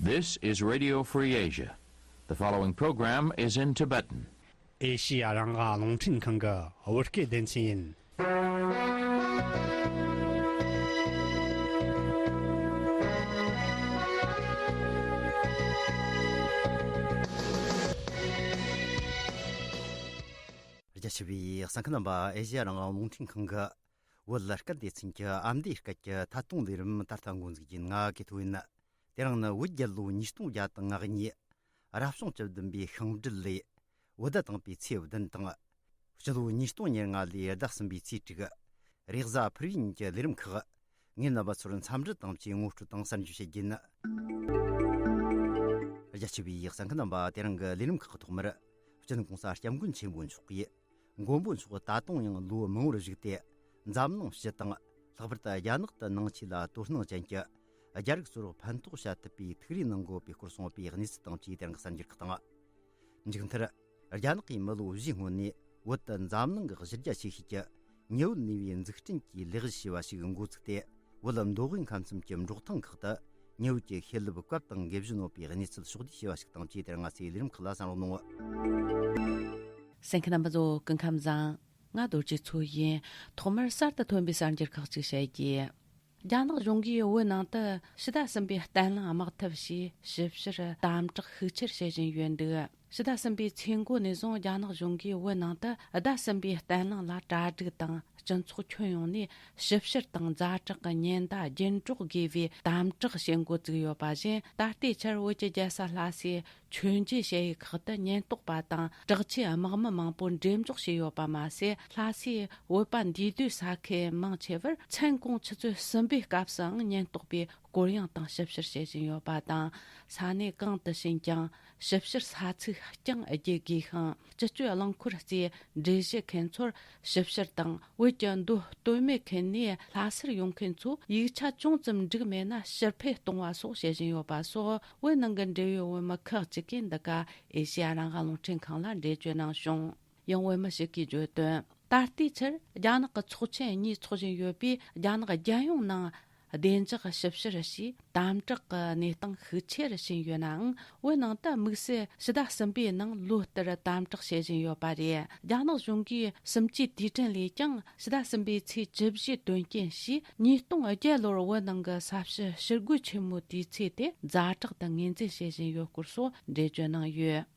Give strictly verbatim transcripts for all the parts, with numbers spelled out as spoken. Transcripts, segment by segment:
This is Radio Free Asia. The following program is in Tibetan. ཨེ་ཤི་ཡ་རང་དབང་རླུང་འཕྲིན་ཁང་གི་བོད་སྐད་སྡེ་ཚན་ཡིན། རྒྱ་ཆེ་བའི་གསན་མཁན་རྣམ་པ། ཨེ་ཤི་ཡ་རང་དབང་རླུང་འཕྲིན་ཁང་གི་བོད་སྐད་སྡེ་ཚན་གྱི་ཨ་མདོའི་སྐད་ཀྱི་ཐད་གཏོང་ལས་རིམ་ད་ལྟ་འགོ་འཛུགས་ཡིན། ང་གི་ཐོ་ཡིན། དེ་རིང་ནི་བོད་རྒྱལ་ལོ་ཉིས་སྟོང་བརྒྱ་དང་ང་གཉིས། རབ་བྱུང་བཅུ་བདུན་པའི་ཤིང་སྦྲུལ་ལོའི་བོད་ཟླ་དང་པོའི་ཚེས་བདུན་དང་། སྤྱི་ལོ་ཉིས་སྟོང་ཉེར་ལྔ་ལོའི་ཟླ་གསུམ་པའི་ཚེས་དྲུག། རེས་གཟའ་ཕུར་བུ་ཉིན་གྱི་ལས་རིམ་ཁག། ངས་རྣམ་པ་ཚོར་འཚམས་འདྲི་དང་བཅས་ངོ་སྤྲོད་དང་གསར་འགྱུར་བཤད་རྒྱུ་ཡིན། རྒྱ་ཆེ་བའི་གསན་མཁན་རྣམ་པ། དེ་རིང་གི་ལས་རིམ་ཁག་གི་ཐོག་མར། སྤྱི་ནོར་༸གོང་ས་༸སྐྱབས་མགོན་ཆེན་པོ་མཆོག་གིས། མགོན་པོ་མཆོག་ད་དུང་ཡང་ལོ་མང་པོར་བཞུགས་ཏེ། འཛམ་གླིང་སྤྱི་དང་། ལྷག་པར་དུ་རྒྱ་ནག་ཏུ་ནང་ཆོས་ལ་དོ་སྣང་ཅན་གྱི་རྒྱ་རིགས་ཚོར་ཕན་ཐོགས་བྱ་ཐུབ་པའི་ཐུགས་རེ་གནང་དགོས་པའི་སྐོར་གསུངས་པའི་གནས་ཚུལ་དང་བཅས་དེ་རིང་གི་གསར་འགྱུར་ཁག་དང་། མཇུག་མཐར། རྒྱ་ནག་གིས་མི་ལོ་བཞིའི་སྔོན་ནས་བོད་དུ་འཛམ་གླིང་གི་གཞི་རྒྱ་ཆེ་ཤོས་ཀྱི་ཉི་འོད་ནུས་པའི་འཛུགས་སྐྲུན་གྱི་ལས་གཞི་ཞེས་པ་ཞིག་འགོ་བཙུགས་ཏེ། བོད་མདོ་དབུས་ཁམས་གསུམ་གྱི་འབྲོག་ཐང་ཁག་ཏུ་ཉི་འོད་ཀྱི་ཤེལ་ལེབ་བཀབ་དང་འགེབས་བཞིན་ཡོད་པའི་གནས་ཚུལ་ཕྱོགས་བསྡུས་ཞེས་པ་ཞིག་དང་བཅས་དེ་རིང་ང་ཚོའི་ལས་རིམ་ཁག་ལ་གསན་རོགས་གནང་། གསན་མཁན་རྣམ་པ་ཚོ་སྐུ་ཁམས་བཟང་། ང་རྡོ་རྗེ་མཚོ་ཡིན། ཐོག་མར་གསར་དུ་ཐོན་པའི་གསར་འགྱུར་ཁག་ཅིག་བཤད་རྒྱུ། རྒྱ་ནག་གཞུང་གིས་བོད་ནང་དུ་ཕྱི་ཟླ་གསུམ་པའི་བརྟན་ལྷིང་དམག་འཐབ་ཞེས་ཞིབ་བཤེར་དམ་དྲག་ཤུགས་ཆེར་བྱེད་བཞིན་ཡོད་འདུག་ཕྱི་ཟླ་གསུམ་པའི་ཚེས་འགོ་ནས་བཟུང་རྒྱ་ནག་གཞུང་གིས་བོད་ནང་དུ་ཟླ་གསུམ་པའི་བརྟན་ལྷིང་ལ་གྲ་སྒྲིག་དང་། སྤྱི་ཚོགས་ཁྱོན་ཡོངས་ནས་ཞིབ་བཤེར་དང་ཛ་དྲག་གི་ཉེན་བརྡ་རྒྱུན་སྒྲོག་དགོས་པའི་དམ་དྲག་བྱེད་འགོ་བཙུགས་ཡོད་པ་བཞིན། ད་ལྟའི་ཆར་བོད་ཀྱི་རྒྱལ་ས་ལྷ་སའི་མཆོད་མཇལ་ཞུ་ཡིག་ཁག་ཏུ་ཉེན་རྟོག་པ་དང་དྲག་ཆས་དམག་མི་མང་པོ་འགྲེམས་འཇོག་བྱས་ཡོད་པ་མ་ཟད། ལྷ་སའི་བོད་པ་འདུས་སྡོད་ས་ཁུལ་མང་ཆེ་བར་མཚན་གུང་ཆུ་ཚོད་གསུམ་པའི་སྐབས་སུའང་ཉེན་རྟོག་པས་སྐོར་གཡེང་དང་ཞིབ་བཤེར་བྱེད་བཞིན་ཡོད་པ་དང་། ས་གནས་གང་དུ་ཕྱིན་ཀྱང་ཞིབ་བཤེར་ས་ཚིགས་རྐྱང་བརྒྱུད་དགོས་ཤིང་། སྤྱི་སྤྱོད་རླངས་འཁོར་རྩེད་འགྲུལ་བཞུད་མཁན་ཚོར་ཞིབ་བཤེར་དང་། བོད་ཀྱི་མདོ་སྟོད་སྨད་ཁུལ་ནས་ལྷ་སར་ཡོང་མཁན་ཚོ་ཡིག་ཆ་ཅུང་ཙམ་འགྲིག་མེད་ན་ཕྱིར་འཕུད་གཏོང་བ་སོགས་བྱེད་བཞིན་ཡོད་པ་སོགས། བོད་ནང་གི་འབྲེལ་ཡོད་བོད་མི་ཁག་ཅིག་གིས་འདི་ག་ཨེ་ཤེ་ཡ་རང་དབང་རླུང་འཕྲིན་ཁང་ལ་འགྲེལ་བརྗོད་གནང་བྱུང་། ཡང་བོད་མི་ཞིག་གིས་བརྗོད་དོན། ད་ལྟའི་ཆར་རྒྱ་ནག་གི་ཚོགས་ཆེན་གཉིས་འཚོགས་བཞིན་ཡོད་པས། རྒྱ་ནག་རྒྱལ་ཡོངས་ནང་བདེ་འཇགས་ཞིབ་བཤེར་ཞེས་དམ་དྲག་གི་གནས་སྟངས་ཤུགས་ཆེ་རུ་ཕྱིན་ཡོད་ནའང་། བོད་ནང་དུ་དམིགས་བསལ་ཕྱི་ཟླ་གསུམ་པའི་ནང་ལོ་ལྟར་དམ་དྲག་བྱེད་བཞིན་ཡོད་པ་རེད། རྒྱ་ནག་གཞུང་གིས་གསུམ་བཅུའི་དུས་དྲན་ལས་ཀྱང་ཕྱི་ཟླ་གསུམ་པའི་ཚེས་བཅུ་བཞི་དོན་རྐྱེན་ཞེས་ཉིས་སྟོང་བརྒྱད་ལོར་བོད་ནང་གི་ས་བྱི་ཞི་རྒོལ་ཆེན་མོའི་དུས་ཚེས་དེ་ཛ་དྲག་ཏུ་ངོས་འཛིན་བྱེད་བཞིན་ཡོད་སྐོར་སོགས་འགྲེལ་བརྗོད་གནང་ཡོད།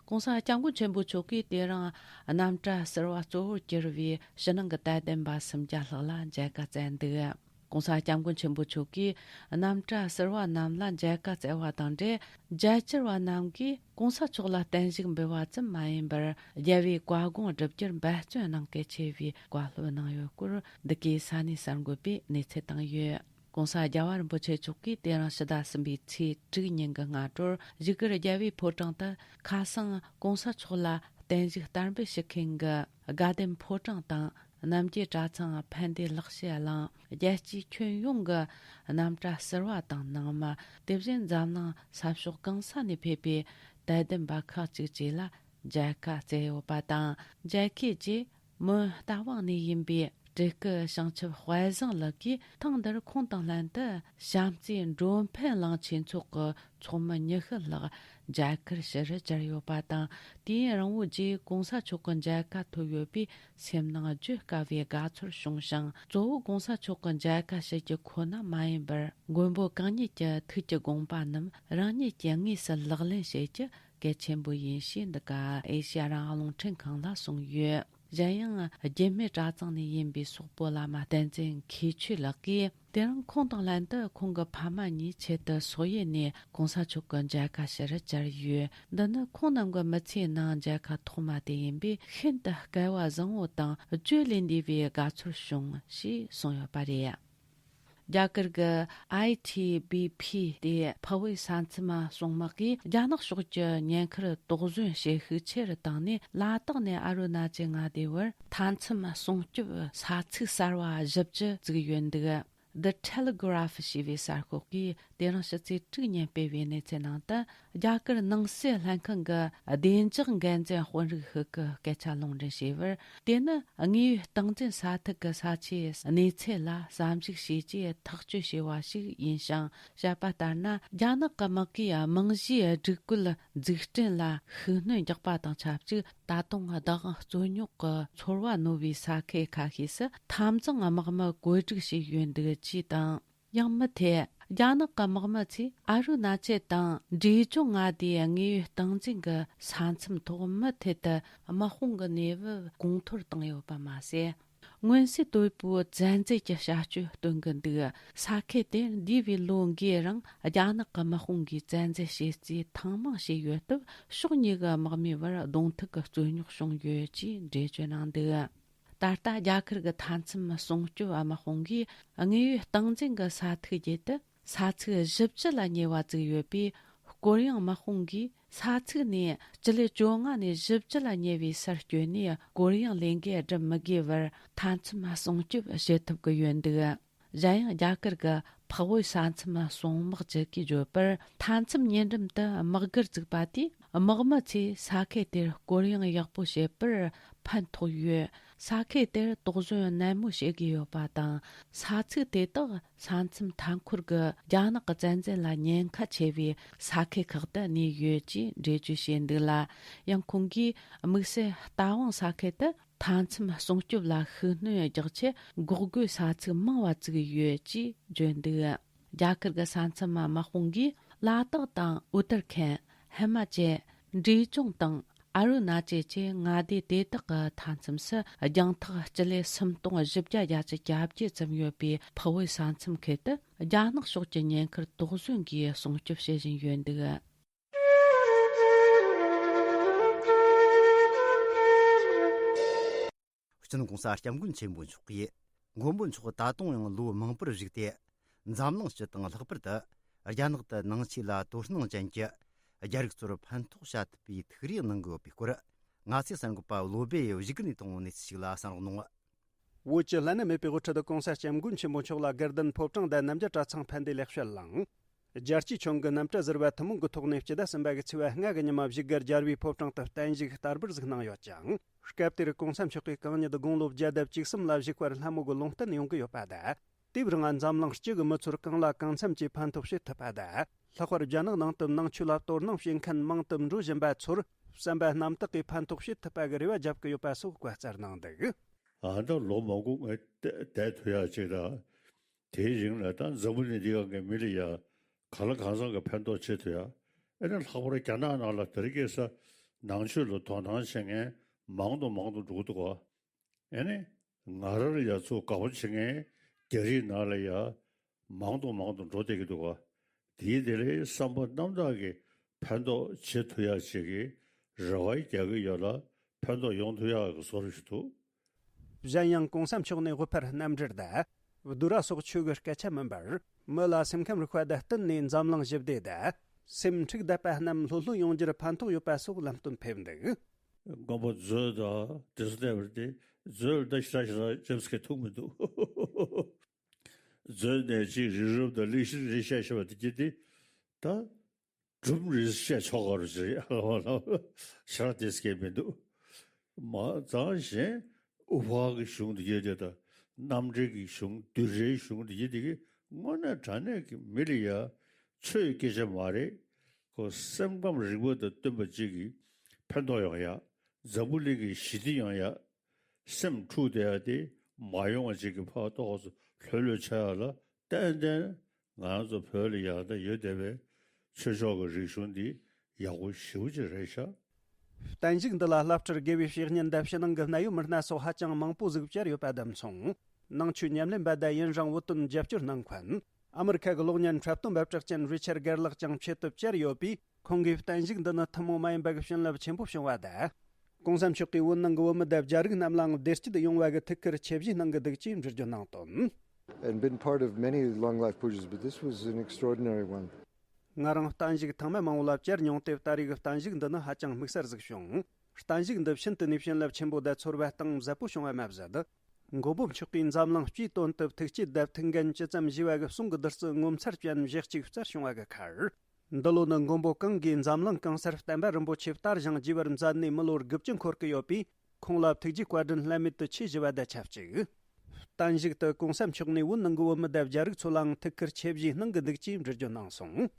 ྋགོང་ས་ྋསྐྱབས་མགོན་ཆེན་པོ་མཆོག་གིས་དེ་རིང་རྣམ་གྲྭ་ཟུར་པ་གཙོ་བོར་གྱུར་པའི་ཕྱི་ནང་གི་དད་ལྡན་པ་སུམ་བརྒྱ་ལྷག་ལ་མཇལ་ཁ་བསྩལ་འདུག ྋགོང་ས་ྋསྐྱབས་མགོན་ཆེན་པོ་མཆོག་གིས་རྣམ་གྲྭ་ཟུར་པ་རྣམས་ལ་མཇལ་ཁ་བསྩལ་བ་དང་འབྲེལ། རྒྱལ་གཅར་བ་རྣམས་ཀྱིས་ྋགོང་ས་མཆོག་ལ་བརྟན་བཞུགས་འབུལ་བ་ཙམ་མ་ཡིན་པར། རྒྱལ་བའི་བཀའ་དགོངས་བསྒྲུབ་རྒྱུར་འབད་བརྩོན་གནང་གལ་ཆེ་བའི་བཀའ་སློབ་གནང་ཡོད་སྐོར། འདི་གའི་ས་གནས་གསར་འགོད་པས་གནས་ཚུལ་བཏང་ཡོད། ྋགོང་ས་རྒྱལ་བ་རིན་པོ་ཆེ་མཆོག་གིས་དེ་རིང་ཕྱི་ཟླ་གསུམ་པའི་ཚེས་དྲུག་ཉིན་གྱི་སྔ་དྲོར་བཞུགས་སྒར་རྒྱལ་བའི་ཕོ་བྲང་དུ་ཁ་སང་ྋགོང་ས་མཆོག་ལ་བརྟན་བཞུགས་དར་འབུལ་ཞུ་མཁན་གྱི་དགའ་ལྡན་ཕོ་བྲང་དང་། རྣམ་རྒྱལ་གྲྭ་ཚང་ཕན་བདེ་ལེགས་བཤད་གླིང་། རྒྱལ་སྤྱིའི་ཁྱོན་ཡོངས་ཀྱི་རྣམ་གྲྭ་ཟུར་པ་དང་ནང་མི། དེ་བཞིན་འཛམ་གླིང་ས་ཕྱོགས་གང་ས་ནས་ཕེབས་པའི་དད་ལྡན་པ་ཁག་ཅིག་བཅས་ལ་མཇལ་ཁ་བསྩལ་ཡོད་པ་དང་། མཇལ་ཁའི་རྗེས། མོན་རྟ་དབང་ནས་ཡིན་པའི་སྤྲུལ་སྐུ་བྱང་ཆུབ་དཔལ་བཟང་ལགས་ཀྱིས་ཐེངས་འདིར་ཁོང་དང་ལྷན་དུ་བྱམས་བརྩེའི་མགྲོན་ཕན་གླིང་ཆེན་ཚོགས་ཀྱི་ཚོགས་མི་ཉི་ཤུ་ལྷག་མཇལ་ཁར་ཞུ་རུ་བཅར་ཡོད་པ་དང་། དུས་ཡུན་རིང་བོའི་རྗེས་ྋགོང་ས་མཆོག་གི་མཇལ་ཁ་ཐོབ་ཡོད་པས་སེམས་ནང་བརྗོད་དཀའ་བའི་དགའ་ཚོར་བྱུང་ཞིང་། གཙོ་བོ་ྋགོང་ས་མཆོག་གི་མཇལ་ཁ་ཞུ་རྒྱུ་ཁོ་ན་མ་ཡིན་པར། མགོན་པོ་གང་ཉིད་ཀྱི་ཐུགས་ཀྱི་དགོངས་པ་རྣམས་རང་ཉིད་ཀྱིས་དངོས་སུ་ལག་ལེན་བྱེད་རྒྱུ་གལ་ཆེན་པོ་ཡིན་ཞེས་འདི་ག་ཨེ་ཤེ་ཡ་རང་དབང་རླུང་འཕྲིན་ཁང་ལ་གསུངས་ཡོད། གཞན་ཡང་རྒྱུད་སྨད་གྲྭ་ཚང་ནས་ཡིན་པའི་སོག་པོ་བླ་མ་བསྟན་འཛིན་མཁས་ཆོས་ལགས་ཀྱིས། དེ་རིང་ཁོང་དང་ལྷན་དུ་ཁོང་གི་ཕ་མ་གཉིས་ཆེད་དུ་སོག་ཡུལ་ནས་ྋགོང་ས་མཆོག་གི་མཇལ་ཁ་ཞུ་རུ་བཅར་ཡོད། འདི་ནི་ཁོང་རྣམས་ཀྱི་མི་ཚེའི་ནང་མཇལ་ཁ་ཐོག་མ་དེ་ཡིན་པས། ཤིན་ཏུ་སྐལ་བ་བཟང་བོ་དང་བརྗོད་ལས་འདས་པའི་དགའ་ཚོར་བྱུང་ཞེས་གསུངས་ཡོད་པ་རེད། རྒྱ་གར་གྱི་ཨའི་ཐི་བི་ཕི་སྟེ་ཕུ་བོའི་ས་མཚམས་སྲུང་དམག་གིས་རྒྱ་ནག་ཕྱོགས་ཀྱི་ཉེན་ཁར་དོགས་ཟོན་བྱེད་ཤུགས་ཆེ་རུ་བཏང་ནས། ལ་དྭགས་ནས་ཨ་རུ་ན་ཅལ་མངའ་སྡེ་བར་མཐའ་མཚམས་སྲུང་སྐྱོབ་ས་ཚིགས་གསར་བ་བཞི་བཅུ་བཙུགས་ཡོད་འདུག The Telegraph ཞེས་པའི་གསར་ཤོག་གིས་དེ་རིང་ཕྱི་ཚེས་དྲུག་ཉིན་སྤེལ་བའི་གནས་ཚུལ་ནང་དུ། རྒྱ་གར་ནང་སྲིད་ལྷན་ཁང་གི་བདེ་འཇགས་འགན་འཛིན་དཔོན་རིགས་ཤིག་གིས་སྐད་ཆ་ལུང་འདྲེན་བྱས་པར། དེ་ནི་དངོས་ཡོད་སྟངས་འཛིན་ས་ཐིག་གི་ས་ཆའི་གནས་ཚད་ལ་བསམ་གཞིགས་བྱས་རྗེས་ཐག་གཅོད་བྱས་པ་ཞིག་ཡིན་ཞིང་། བཤད་པ་ལྟར་ན། རྒྱ་ནག་གི་དམག་གིས་རྨང་གཞིའི་སྒྲིག་བཀོད་འཛུགས་སྐྲུན་ལ་ཤུགས་སྣོན་རྒྱག་པ་དང་ཆབས་ཅིག་ད་དུང་བདག་དབང་རྩོད་རྙོག་གི་ཚོར་བ་རྣོ་བའི་ས་ཁུལ་ཁ་ཤས་སུ་འཐབ་འཛིང་དམག་མི་བཀོད་སྒྲིག་བྱས་ཡོད་འདུག་ཅེས་དང་། ཡང་མུ་མཐུད། རྒྱ་ནག་གི་དམག་མི་ཚོས་ཨ་རུ་ན་ཅལ་དང་འབྲས་ལྗོངས་མངའ་སྡེའི་དངོས་ཡོད་སྟངས་འཛིན་གྱི་ས་མཚམས་ཐོག་མུ་མཐུད་དུ་དམག་དཔུང་གི་གནས་བབ་གོང་མཐོར་བཏང་ཡོད་པ་མ་ཟད། མངོན་གསལ་དོད་པོའི་བཙན་འཛུལ་གྱི་བྱ་སྤྱོད་སྟོན་གྱི་འདུག་ས་ཁུལ་དེར་འདས་པའི་ལོ་འགའི་རིང་རྒྱ་ནག་གི་དམག་དཔུང་གིས་བཙན་འཛུལ་བྱས་རྩིས་ཐེངས་མང་བྱས་ཡོད་སྟབས། ཕྱོགས་གཉིས་ཀྱི་དམག་མིའི་བར་གདོང་ཐུག་གི་རྩོད་རྙོག་བྱུང་ཡོད་ཅེས་འགྲེལ་བརྗོད་གནང་འདུག་ད་ལྟ་རྒྱ་གར་གྱི་མཐའ་མཚམས་སྲུང་སྐྱོབ་དམག་དཔུང་གིས་དངོས་ཡོད་སྟངས་འཛིན་གྱི་ས་ཐིག་བརྒྱུད་དུ་ས་ཚིགས་བཞི་བཅུ་ལ་ཉེ་བ་བཙུགས་ཡོད་པས། ཀོ་རི་ཡང་དམག་དཔུང་གིས་ས་ཚིགས་ནས་སྤྱི་ལེ་བཅོ་ལྔ་ནས་བཞི་བཅུ་ལ་ཉེ་བའི་སར་བསྐྱོད་ནས། ཀོ་རི་ཡང་ལས་འགུལ་སྒྲུབ་མི་དགོས་པར་མཐའ་མཚམས་སྲུང་སྐྱོབ་བྱེད་ཐུབ་ཀྱི་ཡོད་འདུག་གཞན་ཡང་། རྒྱ་གར་གྱི་འཕགས་བོད་ས་མཚམས་སྲུང་དམག་ཅུས་ཀྱིས་བརྗོད་པར། མཐའ་མཚམས་ཉེ་འགྲམ་དུ་དམག་སྒར་བཙུགས་པ་དེས་དམག་མི་ཚོས་ས་ཁུལ་དེར་སྐོར་གཡེང་ཡག་པོ་བྱེད་པར་ཕན་ཐོགས་ཡོད། ས་ཁུལ་དེར་དོགས་ཟོན་ནན་མོ་བྱེད་དགོས་ཡོད་པ་དང་། ས་ཚིགས་དེ་དག་ས་མཚམས་མཐའ་འཁོར་གྱི་རྒྱ་ནག་གི་བཙན་འཛུལ་ལ་ཉེན་ཁ་ཆེ་བའི་ས་ཁུལ་ཁག་ཏུ་གནས་ཡོད་ཅེས་འགྲེལ་བརྗོད་བྱས་འདུག་ལ། ཡང་ཁོང་གིས་དམིགས་བསལ་རྟ་དབང་ས་ཁུལ་དུ་མཐའ་མཚམས་སྲུང་སྐྱོབ་ལ་ཤུགས་སྣོན་རྒྱག་ཆེད་འགོག་རྒོལ་ས་ཚིགས་མང་བ་བཙུགས་ཡོད་ཅེས་བརྗོད་འདུག་རྒྱ་གར་གྱི་ས་མཚམས་དམག་དཔུང་གིས་ལ་དྭགས་དང་ཨུ་ཏར་ཁན། ཧི་མ་ཅལ། འབྲས་ལྗོངས་དང་ཨ་རུ་ན་ཅལ་བཅས་མངའ་སྡེ་དེ་དག་གི་མཐའ་མཚམས་སུ་རྒྱང་ཐག་སྤྱི་ལེ་སུམ་སྟོང་བཞི་བརྒྱ་གྱ་བརྒྱད་ཙམ་ཡོད་པའི་འཕགས་བོད་ས་མཚམས་ཁུལ་དུ་རྒྱ་ནག་ཕྱོགས་ཀྱི་ཉེན་ཁར་དོགས་ཟོན་གྱིས་སྲུང་སྐྱོབ་བྱེད་བཞིན་ཡོད་འདུག་སྤྱི་ནོར་༸གོང་ས་༸སྐྱབས་མགོན་ཆེན་པོ་མཆོག་གིས། མགོན་པོ་མཆོག་ད་དུང་ཡང་ལོ་མང་པོར་བཞུགས་ཏེ། འཛམ་གླིང་སྤྱི་དང་ལྷག་པར་དུ་རྒྱ་ནག་ཏུ་ནང་ཆོས་ལ་དོ་སྣང་ཅན་གྱི་རྒྱ་རིགས་ཚོར་ཕན་ཐོགས་བྱ་ཐུབ་པའི་ཐུགས་རེ་གནང་གི་ཡོད་པའི་སྐོར། ང་ཚོའི་གསར་འགོད་པ་བློ་སྦེ་བཞུགས་སྒར་ནས་བཏང་བའི་གནས་ཚུལ་ཞིག་ལ་གསན་རོགས་གནང་། བོད་ཀྱི་བླ་ན་མེད་པའི་དབུ་ཁྲིད་༸གོང་ས་༸སྐྱབས་མགོན་ཆེན་པོ་མཆོག་ལ་དགའ་ལྡན་ཕོ་བྲང་དང་རྣམ་རྒྱལ་གྲྭ་ཚང་ཕན་བདེ་ལེགས་བཤད་གླིང་། རྒྱལ་སྤྱིའི་ཁྱོན་གྱི་རྣམ་གྲྭ་ཟུར་པ་ཐུན་མོང་གི་ཐོག་ནས་སྤྱི་ཟླ་གསུམ་པ་གི་ཚེས་པ་ལྔ་གི་ཉི་མ་བཞུགས་སྒར་རྒྱལ་བའི་ཕོ་བྲང་དུ་བརྟན་བཞུགས་བསྟར་འབུལ་ཞིག་གནང་ཡོད་ཅིང་། སྐབས་དེར་༸གོང་ས་མཆོག་གིས་གང་ཉིད་དགུང་ལོ་བརྒྱ་དང་བཅུ་གསུམ་ལ་བཞུགས་པར་ལྷ་མོ་གི་ལུང་བསྟན་ཡོང་གི་ཡོད་པ་དང་། དེའི་རིང་འཛམ་གླིང་སྤྱི་གི་མི་ཚོར་གང་ལ་གང་འཚམ་གྱིས་ཕན་ཐོགས་བྱེད་ཐུབ་པ་དང་། ལྷག་པར་རྒྱ་ནག་ནང་དུ་ནང་ཆོས་ལ་དོ་སྣང་བྱེད་མཁན་མང་དུ་འགྲོ་བཞིན་པ་ཚོར་བསམ་པ་རྣམ་དག་གིས་ཕན་ཐོགས་བྱེད་ཐུབ་པ་གི་རེ་བ་བརྒྱབ་ཀྱི་ཡོད་པ་སོགས་བཀའ་སྩལ་གནང་འདུག་ཨ་ད་ལོ་མང་པོ་ངས་བསྡད་ཐུབ་ཡག་ཅིག་དང་། དེའི་རིང་ལ་ད་འཛམ་བུ་གླིང་འདི་སྒང་གི་མི་ལ་ཡ་གང་ལ་གང་འཚམ་གྱི་ཕན་ཐོགས་བྱེད་ཐུབ་ཡ། ཨེ་ན་ལྷག་པར་རྒྱ་ནག་ནང་ལ་དེ་རིང་ཁ་སང་ནང་ཆོས་ལ་དོ་སྣང་བྱེད་མཁན་མང་དུ་མང་དུ་འགྲོ་གི་འདུག་ག་ཨེ་ནི་ང་རང་ལ་ཡ་ཚུར་དགའ་པོ་བྱེད་མཁན་རྒྱ་རིགས་ནང་ལ་ཡ་མང་དུ་མང་དུ་འགྲོ་བསྡད་ཀྱི་འདུག་ག་དེའི་དེ་ལས་བསམ་པ་རྣམ་དག་གིས་ཕན་ཐོགས་བྱེད་ཐུབ་ཡ་ཅིག་གི་རེ་བ་རྒྱག་གི་ཡོད་ལ། ཕན་ཐོགས་ཡོང་ཐུབ་ཡག་གི་བཟོ་འདྲ་ཞིག་འདུག་གཞན་ཡང་༸གོང་ས་མཆོག་ནས་དབུ་ཕར་རྣམ་འགྲེལ་དང་། བསྡུས་གྲྭ་སོགས་ཆོས་ཀྱི་སྐད་ཆ་མིན་པར། མི་ལ་སེམས་ཁམས་རིག་པ་དང་བསྟུན་ནས་འཛམ་གླིང་ཞི་བདེ་དང་། སེམས་འཁྲུག་བསྡད་པ་རྣམས་ལྷོད་ལྷོད་ཡོང་རྒྱུར་ཕན་ཐོགས་ཡོད་པ་སོགས་ལམ་སྟོན་ཕེབས་འདུག་མགོན་པོ་མཛོད་དང་དེ་ཚོ་གནས་པར་དེ། མཛོད་ལ་ད་ཞེ་དྲག་ཞེ་དྲག་ཅེབ་སི་ཁེ་ཐུག་མི་འདུག་མཛོད་ནས་ཅིག་རི་རབ་དང་ལི་ཤིར་རི་བཤད་ཤེས་པ་དེ་གྱིས་དེ། ད་གྲུབ་རིས་བཤད་ཆོག་ག་རུ་ཟེར་ཡ་ལ་བ་ལ་ཤ་ར་དེ་སྐད་མི་འདུག་མ་ཙང་གཞན་དབུ་ཕར་གྱི་གཞུང་དེ་ཡོད་དེ་དང་རྣམ་འགྲེལ་གྱི་གཞུང་བསྡུས་གྲྭའི་གཞུང་དེ་ཡོད་དེ་གི་དངོས་གནས་དྲང་གནས་ཀྱི་མི་ལ་ཡ་ཆོས་སྐད་ཆ་མ་རེད། ཁོ་སེམས་ཁམས་རིག་པ་དང་བསྟུན་པ་ཅིག་གིས་ཕན་ཐོགས་ཡོང་ཡ། འཛམ་བུ་གླིང་གི་ཞི་བདེ་ཡོང་ཡ། སེམས་འཁྲུག་བསྡད་ཡ་དེ་མ་ཡོང་བ་ཅིག་གི་ཕར་ཏོག་ཙམ་ལྷོད་ལྷོད་ཆགས་ཡ་ལ་ཏན་ཏན་ང་རང་ཚོ་བོད་ལ་ཡང་ད་ཡོད་བསྡད་པའི་ཆོས་ཕྱོགས་ཀྱི་རིག་གཞུང་འདི་ཡག་པོ་ཞེ་པོ་ཅིག་རེད་ཤག་བརྟན་བཞུགས་འདི་ལ་བླ་སྤྲུལ་དགེ་བའི་བཤེས་གཉེན་དང་ཕྱི་ནང་གི་གནད་ཡོད་མི་སྣ་སོགས་ཧ་ཅང་མང་པོ་ཟིག་བཅར་ཡོད་པ་དང་མཚུངས། ནང་ཆོས་ཉམས་ལེན་པ་དང་ཡུན་རིང་བོད་དོན་རྒྱབ་སྐྱོར་གནང་མཁན། ཨ་མི་རི་ཁ་གི་གློག་བརྙན་འཁྲབ་སྟོན་པ་གྲགས་ཅན་རི་ཆར་གར་ལགས་ཀྱང་ཆེད་དུ་བཅར་ཡོད་པས། ཁོང་གིས་བརྟན་བཞུགས་འདི་ནི་ཐུན་མོང་མ་ཡིན་པ་གི་བྱིན་རླབས་ཆེན་པོ་བྱུང་བ་དང་། ༸གོང་ས་མཆོག་གིས་བོད་ནང་གི་བོད་མི་དང་རྒྱ་རིགས་རྣམས་ལའང་བདེ་སྐྱིད་ཡོང་བ་གི་ཐུགས་ཁུར་ཆེ་བཞེས་གནང་གི་འདུག་ཅེས་འགྲེལ་བརྗོད་གནང་དོན། And been part of many long life pujas, but this was an extraordinary one. ང་རང་བརྟན་བཞུགས་ཐེངས་མ་མང་བོ་ལ་བཅར་མྱོང་སྟེ། ད་རེས་ཀྱི་བརྟན་བཞུགས་འདི་ནི་ཧ་ཅང་དམིགས་བསལ་ཟིག་བྱུང་། བརྟན་བཞུགས་འདི་ཤིན་ཏུ་ནས་བྱིན་རླབས་ཆེན་པོ་དང་ཚོར་བ་གཏིང་ཟབ་པོ་བྱུང་བ་མ་ཟད། མགོན་པོ་མཆོག་གིས་འཛམ་གླིང་སྤྱིའི་དོན་དུ་ཐུགས་བསྐྱེད་དང་ཐུགས་འགན་ཇི་ཙམ་བཞེས་པ་གི་གསུང་གི་བདུད་རྩི་ངོ་མཚར་ཅན་བཞི་གཅིག་བསྩལ་བྱུང་བ་གི་ཁར། འདི་ལོ་ནི་མགོན་པོ་གང་གིས་འཛམ་གླིང་གང་སར་བསྟན་པ་རིན་པོ་ཆེ་དར་ཞིང་རྒྱས་པར་མཛད་ནས་མི་ལོ་དགུ་བཅུ་འཁོར་གི་ཡོད་པས། ཁོང་ལ་ཐུགས་རྗེའི་བཀའ་དྲིན་བསླད་མེད་དུ་ཆེ་ཞུ་བ་དང་ཆབས་ཅིག། བརྟན་བཞུགས་དུ་གོང་ས་མཆོག་ནས་བོད་ནང་གི་བོད་མི་དང་རྒྱ་རིགས་ཚོ་ལའང་ཐུགས་ཁུར་ཆེ་བཞེས་གནང་གི་འདུག་ཅེས་འགྲེལ་བརྗོད་གནང་སོང་།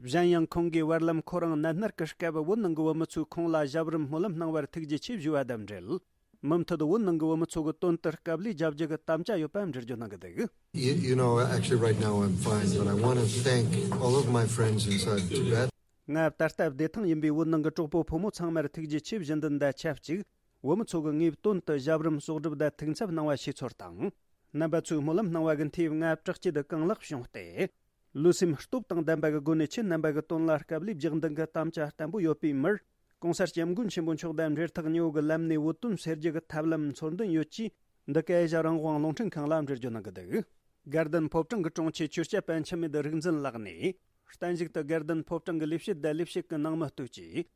གཞན་ཡང་ཁོང་གིས་བར་ལམ་ཁོ་རང་ནད་མནར་གྱི་སྐབས་བོད་ནང་གི་བོད་མི་ཚོས་ཁོང་ལ་ཞབས་རིམ་སྨོན་ལམ་གནང་བར་ཐུགས་རྗེ་ཆེ་ཞུ་བ་དང་འབྲེལ། མུ་མཐུད་བོད་ནང་གི་བོད་མི་ཚོ་གི་དོན་དུ་སྐབས་ལས་རྒྱབ་རྒྱུ་གི་དམ་བཅའ་ཡོད་པ་འགྲེལ་བརྗོད་གནང་གི་འདུག། You, you know, actually, right now I'm fine, but I want to thank all of my friends inside Tibet. ང་ད་ལྟ་བདེ་ཐང་ཡིན་པས་བོད་ནང་གི་གྲོགས་པོ་ཕོ་མོ་ཚང་མར་ཐུགས་རྗེ་ཆེ་ཞུ་འདུན་དང་ཆབས་ཅིག། བོད་མི་ཚོ་གི་ངའི་དོན་དུ་ཞབས་རིམ་གསོག་སྒྲུབ་དང་ཐུགས་འཚབ་གནང་བ་ཞེས་ཚོར་དང་། རྣམ་པ་ཚོས་སྨོན་ལམ་གནང་བ་གི་མཐེབ་ང་དྲག་སྐྱེད་དུ་གང་ལེགས་བྱུང་སྟེ། ལུས་སེམས་སྟོབས་དང་ལྡན་པ་གི་སྒོ་ནས་ཁྱེད་རྣམ་པ་གི་དོན་ལ་དཀའ་ལས་རྒྱག་འདུན་གི་དམ་བཅའ་བརྟན་པོ་ཡོད་པའི་མིར། ྋགོང་ས་ྋསྐྱབས་མགོན་ཆེན་པོ་མཆོག་དང་འབྲེལ་ཐག་ཉེ་བོ་གི་ལམ་ནས་བོད་དོན་སེལ་རྒྱུ་གི་ཐབས་ལམ་འཚོལ་འདུན་ཡོད་ཅེས། འདི་ག་ཨེ་ཤ་རང་དབང་རླུང་འཕྲིན་ཁང་ལ་འགྲེལ་བརྗོད་གནང་གི་འདུག། དགའ་ལྡན་ཕོ་བྲང་གི་དྲུང་ཆེ་ཆོས་སྐྱབས་པ་འཆི་མེད་རིག་འཛིན་ལགས་ནས། བརྟན་བཞུགས་དུ་དགའ་ལྡན་ཕོ་བྲང་གི་ལས་བྱེད་དང་ལས་བྱེད་ཀྱི་ནང་མི་སྟོད་ཀྱིས།